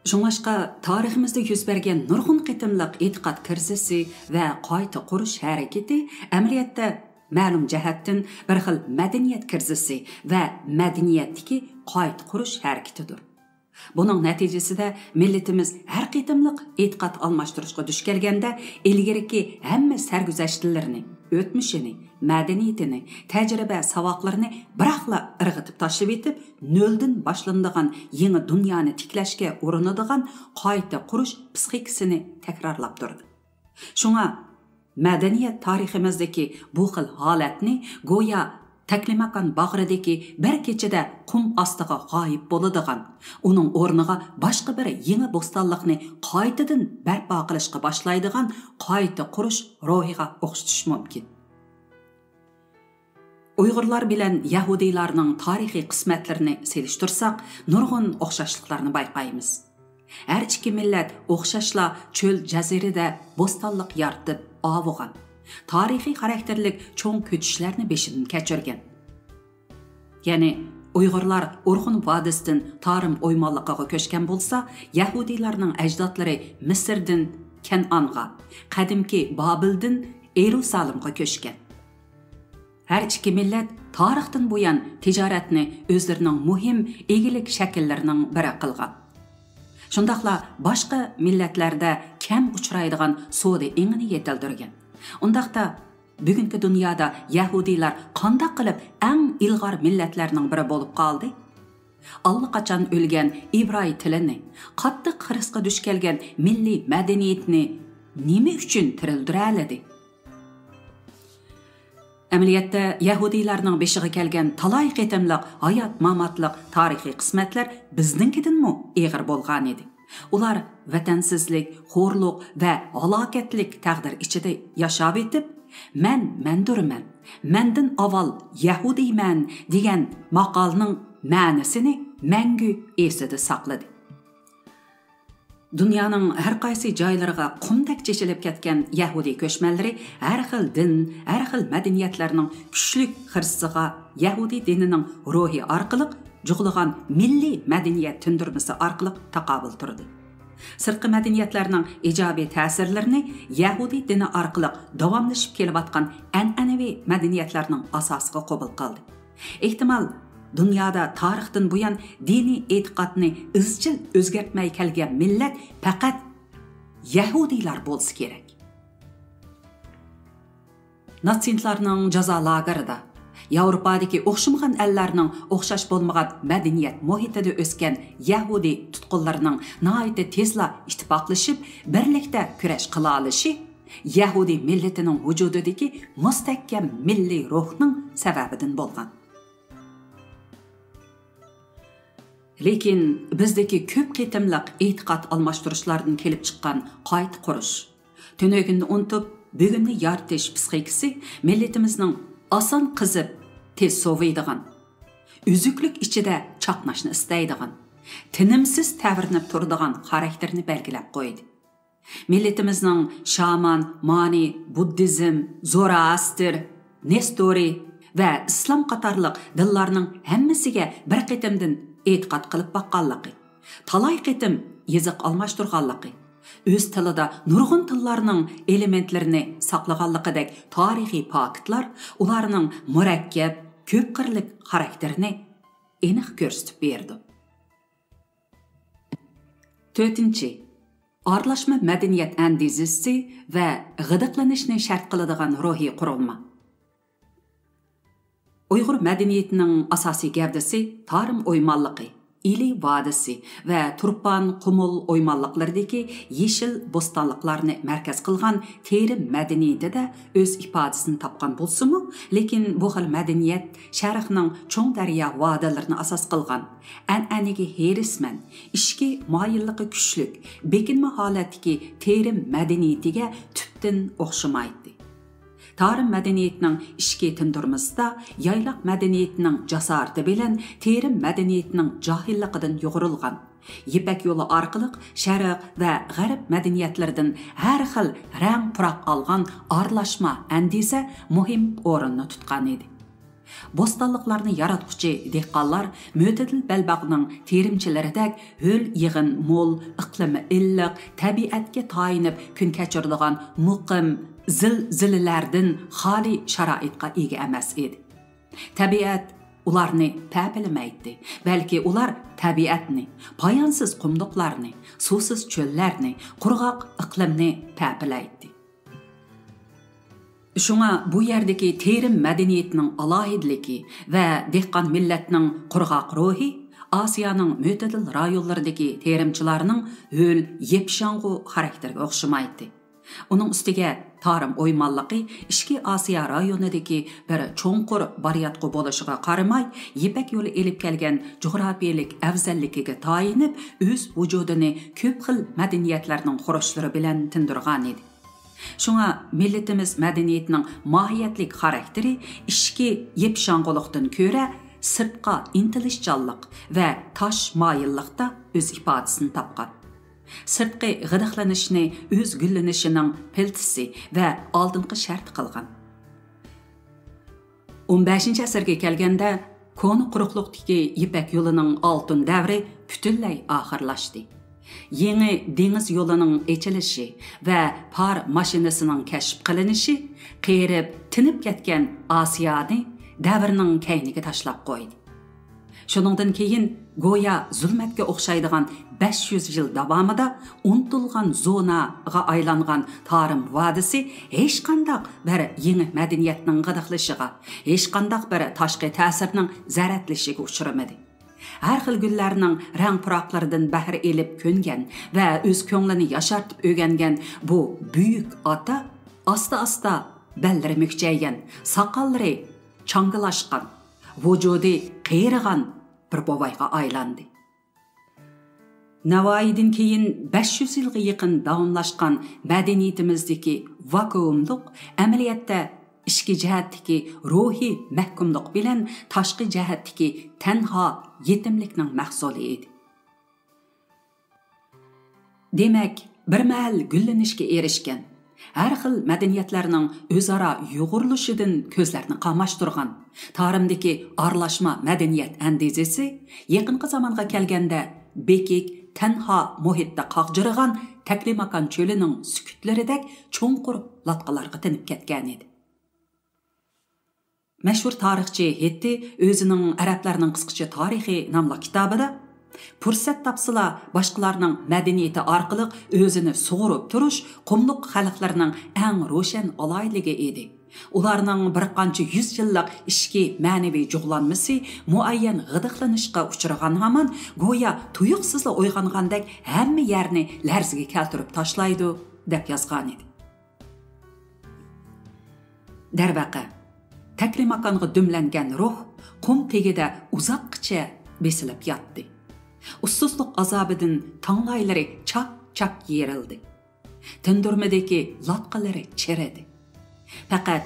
شۇڭلاشقا، تارىخىمىزدا يۈز بەرگەن نۇرغۇن قېتىملىق ئېتىقاد كىرىزىسى ۋە قايتا قۇرۇش ھەرىكىتى ئەمەلىيەتتە مەلۇم جەھەتتىن بىر خىل مەدەنىيەت كىرىزىسى ۋە مەدەنىيەتتىكى قايتا قۇرۇش ھەرىكىتىدۇر. بۇنىڭ نەتىجىسىدە مىللىتىمىز ھەر قېتىملىق ئېتىقاد ئالماشتۇرۇشقا دۇچ كەلگەندە، ئىلگىرىكى ھەممە سەرگۈزەشتلىرىنى، ئۆتمۈشىنى، مەدەنىيىتىنى، تەجرىبە ساۋاقلىرىنى بىراقلا ئىرغىتىپ تاشلىۋېتىپ، نۆلدىن باشلىنىدىغان يېڭى دۇنيانى تىكلەشكە ئۇرۇنىدىغان قايتا قۇرۇش پىسخىكىسىنى تەكرارلاپ تۇرىدۇ. شۇڭا مەدەنىيەت تارىخىمىزدىكى بۇ خىل ھالەتنى گويا تەكلىماكان باغرىدىكى بىر كېچىدە قۇم ئاستىغا غايىب بولىدىغان، ئۇنىڭ ئورنىغا باشقا بىر يېڭى بوستانلىقنى قايتىدىن بەرپا قىلىشقا باشلايدىغان قايتا قۇرۇش روھىغا ئوخشىتىش مۇمكىن. ئۇيغۇرلار بىلەن يەھۇدىيلارنىڭ تارىخىي قىسمەتلىرىنى سېلىشتۇرساق، نۇرغۇن ئوخشاشلىقلارنى بايقايمىز. ھەر ئىككى مىللەت ئوخشاشلا چۆل جەزىرىدە بوستانلىق يارىتىپ ئاۋۇغان، تارىخىي خاراكتېرلىك چوڭ كۆچۈشلەرنى بېشىدىن كەچۈرگەن. يەنى ئۇيغۇرلار ئورخۇن ۋادىسىدىن تارىم ئويمانلىقىغا كۆچكەن بولسا، يەھۇدىيلارنىڭ ئەجدادلىرى مىسىردىن كەنئانغا، قەدىمكى بابىلدىن ئېرۇسالىمغا كۆچكەن. ھەر ئىككى مىللەت تارىختىن بۇيان تىجارەتنى ئۆزلىرىنىڭ مۇھىم ئىگىلىك شەكىللىرىنىڭ بىرى قىلغان. شۇنداقلا باشقا مىللەتلەردە كەم ئۇچرايدىغان سودا ئېڭىنى يېتىلدۈرگەن. ئۇنداقتا، بۈگۈنكى دۇنيادا يەھۇدىيلار قانداق قىلىپ ئەڭ ئىلغار مىللەتلەرنىڭ بىرى بولۇپ قالدى؟ ئاللىقاچان ئۆلگەن ئىبراي تىلىنى، قاتتىق خىرىسقا دۇچ كەلگەن مىللىي مەدەنىيىتىنى نېمە ئۈچۈن تىرىلدۈرەلىدى؟ ئەمەلىيەتتە، يەھۇدىيلارنىڭ بېشىغا كەلگەن تالاي قېتىملىق ھايات-ماماتلىق تارىخىي قىسمەتلەر بىزنىڭكىدىنمۇ ئېغىر بولغانىدى. ئۇلار ۋەتەنسىزلىك، خورلۇق ۋە ھالاكەتلىك تەقدىر ئىچىدە ياشاۋېتىپ، «مەن مەندۇرمەن، مەندىن ئاۋۋال يەھۇدىيمەن» دېگەن ماقالنىڭ مەنىسىنى مەڭگۈ ئېسىدە ساقلىدى. دۇنيانىڭ ھەر قايسى جايلىرىغا قۇمدەك چېچىلىپ كەتكەن يەھۇدىي كۆچمەنلىرى ھەر خىل دىن، ھەر خىل مەدەنىيەتلەرنىڭ كۈچلۈك خىرىسىغا يەھۇدىي دىنىنىڭ روھى ئارقىلىق جۇغلىغان مىللىي مەدەنىيەت تىندۇرمىسى ئارقىلىق تاقابىل تۇردى. سىرتقى مەدەنىيەتلەرنىڭ ئىجابىي تەسىرلىرىنى يەھۇدىي دىنى ئارقىلىق داۋاملىشىپ كېلىۋاتقان ئەنئەنىۋى مەدەنىيەتلەرنىڭ ئاساسىغا قوبۇل قىلدى. ئېھتىمال، دۇنيادا تارىختىن بۇيان دىنىي ئېتىقادنى ئىزچىل ئۆزگەرتمەي كەلگەن مىللەت پەقەت يەھۇدىيلار بولسا كېرەك. ناتسىستلارنىڭ جازا لاگېرىدا، ياۋروپادىكى ئوخشىمىغان ئەللەرنىڭ ئوخشاش بولمىغان مەدەنىيەت مۇھىتىدا ئۆسكەن يەھۇدىي تۇتقۇنلىرىنىڭ ناھايىتى تېزلا ئىتتىپاقلىشىپ، بىرلىكتە كۈرەش قىلالىشى يەھۇدىي مىللىتىنىڭ ۋۇجۇدىدىكى مۇستەھكەم مىللىي روھنىڭ سەۋەبىدىن بولغان. لېكىن بىزدىكى كۆپ قېتىملىق ئېتىقاد ئالماشتۇرۇشلاردىن كېلىپ چىققان قايتا قۇرۇش، تۈنۈگۈننى ئۇنتۇپ، بۈگۈننى يارىتىش پىسخىكىسى مىللىتىمىزنىڭ ئاسان قىزىپ، تېز سوۋۇيدىغان، ئۈزۈكلۈك ئىچىدە چاقناشنى ئىستەيدىغان، تىنىمسىز تەۋرىنىپ تۇرىدىغان خاراكتېرىنى بەلگىلەپ قويدى. مىللىتىمىزنىڭ شامان، مانى، بۇددىزم، زوراستر، نېستورى ۋە ئىسلام قاتارلىق دىنلارنىڭ ھەممىسىگە بىر قېتىمدىن ئېتىقاد قىلىپ باققانلىقى، تالاي قېتىم يېزىق ئالماشتۇرغانلىقى، ئۆز تىلىدا نۇرغۇن تىللارنىڭ ئېلېمېنتلىرىنى ساقلىغانلىقىدەك تارىخىي پاكىتلار ئۇلارنىڭ مۇرەككەپ، كۆپ قىرلىق خاراكتېرىنى ئېنىق كۆرسىتىپ بېرىدۇ. تۆتىنچى، ئارىلاشما مەدەنىيەت ئەندىزىسى ۋە غىدىقلىنىشنى شەرت قىلىدىغان روھىي قۇرۇلما. ئۇيغۇر مەدەنىيىتىنىڭ ئاساسىي گەۋدىسى تارىم ئويمانلىقى، ئىلى ۋادىسى ۋە تۇرپان، قۇمۇل ئويمانلىقلىرىدىكى يېشىل بوستانلىقلارنى مەركەز قىلغان تېرىم مەدەنىيىتىدە ئۆز ئىپادىسىنى تاپقان بولسىمۇ، لېكىن بۇ خىل مەدەنىيەت شەرقنىڭ چوڭ دەريا ۋادىلىرىنى ئاساس قىلغان، ئەنئەنىگە ھېرىسمەن، ئىچكى مايىللىقى كۈچلۈك، بېكىنمە ھالەتتىكى تېرىم مەدەنىيىتىگە تۈپتىن ئوخشىمايتتى. تارىم مەدەنىيىتىنىڭ ئىچكى تىندۇرمىسىدا يايلاق مەدەنىيىتىنىڭ جاسارىتى بىلەن تېرىم مەدەنىيىتىنىڭ جاھىللىقىدىن يۇغۇرۇلغان، يىپەك يولى ئارقىلىق شەرق ۋە غەرب مەدەنىيەتلىرىدىن ھەر خىل رەڭ-پۇراق ئالغان ئارىلاشما ئەندىزە مۇھىم ئورۇننى تۇتقان ئىدى. بوستانلىقلارنى ياراتقۇچى دېھقانلار مۆتىدىل بەلباغنىڭ تېرىمچىلىرىدەك ھۆل-يېغىن مول، ئىقلىمى ئىللىق، تەبىئەتكە تايىنىپ كۈن كەچۈرىدىغان مۇقىم، زىلزىلىلەردىن خالىي شارائىتقا ئىگە ئەمەس ئىدى. تەبىئەت ئۇلارنى پەپىلىمەيتتى، بەلكى ئۇلار تەبىئەتنى، پايانسىز قۇملۇقلارنى، سۇسىز چۆللەرنى، قۇرغاق ئىقلىمنى پەپىلەيتتى. شۇڭا بۇ يەردىكى تېرىم مەدەنىيىتىنىڭ ئالاھىدىلىكى ۋە دېھقان مىللەتنىڭ قۇرغاق روھى ئاسىيانىڭ مۆتىدىل رايونلىرىدىكى تېرىمچىلارنىڭ ھۆل، يېپياڭغۇ خاراكتېرىگە ئوخشىمايتتى. ئۇنىڭ ئۈستىگە تارىم ئويمانلىقى ئىچكى ئاسىيا رايونىدىكى بىر چوڭقۇر بارىياتقۇ بولۇشىغا قارىماي، يىپەك يولى ئېلىپ كەلگەن جۇغراپىيەلىك ئەۋزەللىكىگە تايىنىپ، ئۆز ۋۇجۇدىنى كۆپ خىل مەدەنىيەتلەرنىڭ خۇرۇچلىرى بىلەن تىندۇرغانىدى. شۇڭا مىللىتىمىز مەدەنىيىتىنىڭ ماھىيەتلىك خاراكتېرى ئىچكى يېپىشاڭغۇلۇقتىن كۆرە سىرتقا ئىنتىلىشچانلىق ۋە تاش مايىللىقتا ئۆز ئىپادىسىنى تاپقان. سىرتقى غىدىقلىنىشنى ئۆز گۈللىنىشىنىڭ پىلتىسى ۋە ئالدىنقى شەرتى قىلغان. ئون بەشىنچى ئەسىرگە كەلگەندە، كونا قۇرۇقلۇقتىكى يىپەك يولىنىڭ ئالتۇن دەۋرى پۈتۈنلەي ئاخىرلاشتى. يېڭى دېڭىز يولىنىڭ ئېچىلىشى ۋە پار ماشىنىسىنىڭ كەشىپ قىلىنىشى قېرىپ، تىنىپ كەتكەن ئاسىيانى دەۋرنىڭ كەينىگە تاشلاپ قويدى. شۇنىڭدىن كېيىن گويا زۇلمەتكە ئوخشايدىغان بەش يۈز يىل داۋامىدا ئۇنتۇلغان زوناغا ئايلانغان تارىم ۋادىسى ھېچقانداق بىر يېڭى مەدەنىيەتنىڭ غىدىقلىشىغا، ھېچقانداق بىر تاشقى تەسىرنىڭ زەرەتلىشىگە ئۇچرىمىدى. ھەر خىل گۈللەرنىڭ رەڭ پۇراقلىرىدىن بەھر ئېلىپ كۆنگەن ۋە ئۆز كۆڭلىنى ياشارتىپ ئۆگەنگەن بۇ بۈيۈك ئاتا ئاستا-ئاستا بەللىرى مۈكچەيگەن، ساقاللىرى چاڭگىلاشقان، ۋۇجۇدى قېرىغان بىر بوۋايغا ئايلاندى. نەۋايىدىن كېيىن بەش يۈز يىلغا يېقىن داۋاملاشقان مەدەنىيىتىمىزدىكى ۋاكۇئۇملۇق، ئەمەلىيەتتە ئىچكى جەھەتتىكى روھىي مەھكۇملۇق بىلەن تاشقى جەھەتتىكى تەنھا يېتىملىكنىڭ مەھسۇلى ئىدى. دېمەك، بىر مەھەل گۈللىنىشكە ئېرىشكەن، ھەر خىل مەدەنىيەتلەرنىڭ ئۆزئارا يۇغۇرۇلۇشىدىن كۆزلەرنى قاماشتۇرغان تارىمدىكى ئارىلاشما مەدەنىيەت ئەندىزىسى يېقىنقى زامانغا كەلگەندە بېكىك، تەنھا مۇھىتتا قاغجىرىغان تەكلىماكان چۆلىنىڭ سۈكۈتلىرىدەك چوڭقۇر لاتقىلارغا تىنىپ كەتكەنىدى. مەشھۇر تارىخچى ھېتتى ئۆزىنىڭ ئەرەبلەرنىڭ قىسقىچە تارىخى ناملىق كىتابىدا، پۇرسەت تاپسىلا باشقىلارنىڭ مەدەنىيىتى ئارقىلىق ئۆزىنى سۇغۇرۇپ تۇرۇش قۇملۇق خەلقلەرنىڭ ئەڭ روشەن ئالاھىدىلىكى ئىدى. ئۇلارنىڭ بىر قانچە يۈز يىللىق ئىچكى مەنىۋى جۇغلانمىسى مۇئەييەن غىدىقلىنىشقا ئۇچرىغان ھامان، گويا تۇيۇقسىزلا ئويغانغاندەك ھەممە يەرنى لەرزىگە كەلتۈرۈپ تاشلايدۇ، دەپ يازغانىدى. دەرۋەقە، تەكلىماكانغا دۈملەنگەن روھ قۇم تېگىدە ئۇزاققىچە بېسىلىپ ياتتى. ئۇسسۇزلۇق ئازابىدىن تاڭلايلىرى چاك-چاك يېرىلدى. تىندۇرمىدىكى لاتقىلىرى چىرىدى. پەقەت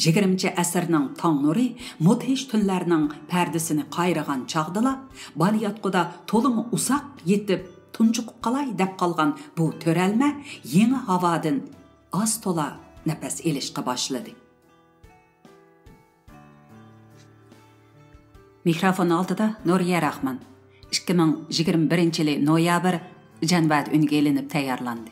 يىگىرمىنچى ئەسىرنىڭ تاڭ نۇرى مۇدھىش تۈنلەرنىڭ پەردىسىنى قايرىغان چاغدىلا، بالىياتقۇدا تولىمۇ ئۇزاق يېتىپ، تۇنجۇقۇپ قالاي دەپ قالغان بۇ تۆرەلمە يېڭى ھاۋادىن ئاز-تولا نەپەس ئېلىشقا باشلىدى. مىكروفون ئالدىدا نۇرىيە راخمان. ئىككى مىڭ يىگىرمە بىرىنچى يىلى نويابىر، جەنۋەدە ئۈنگە ئېلىنىپ تەييارلاندى.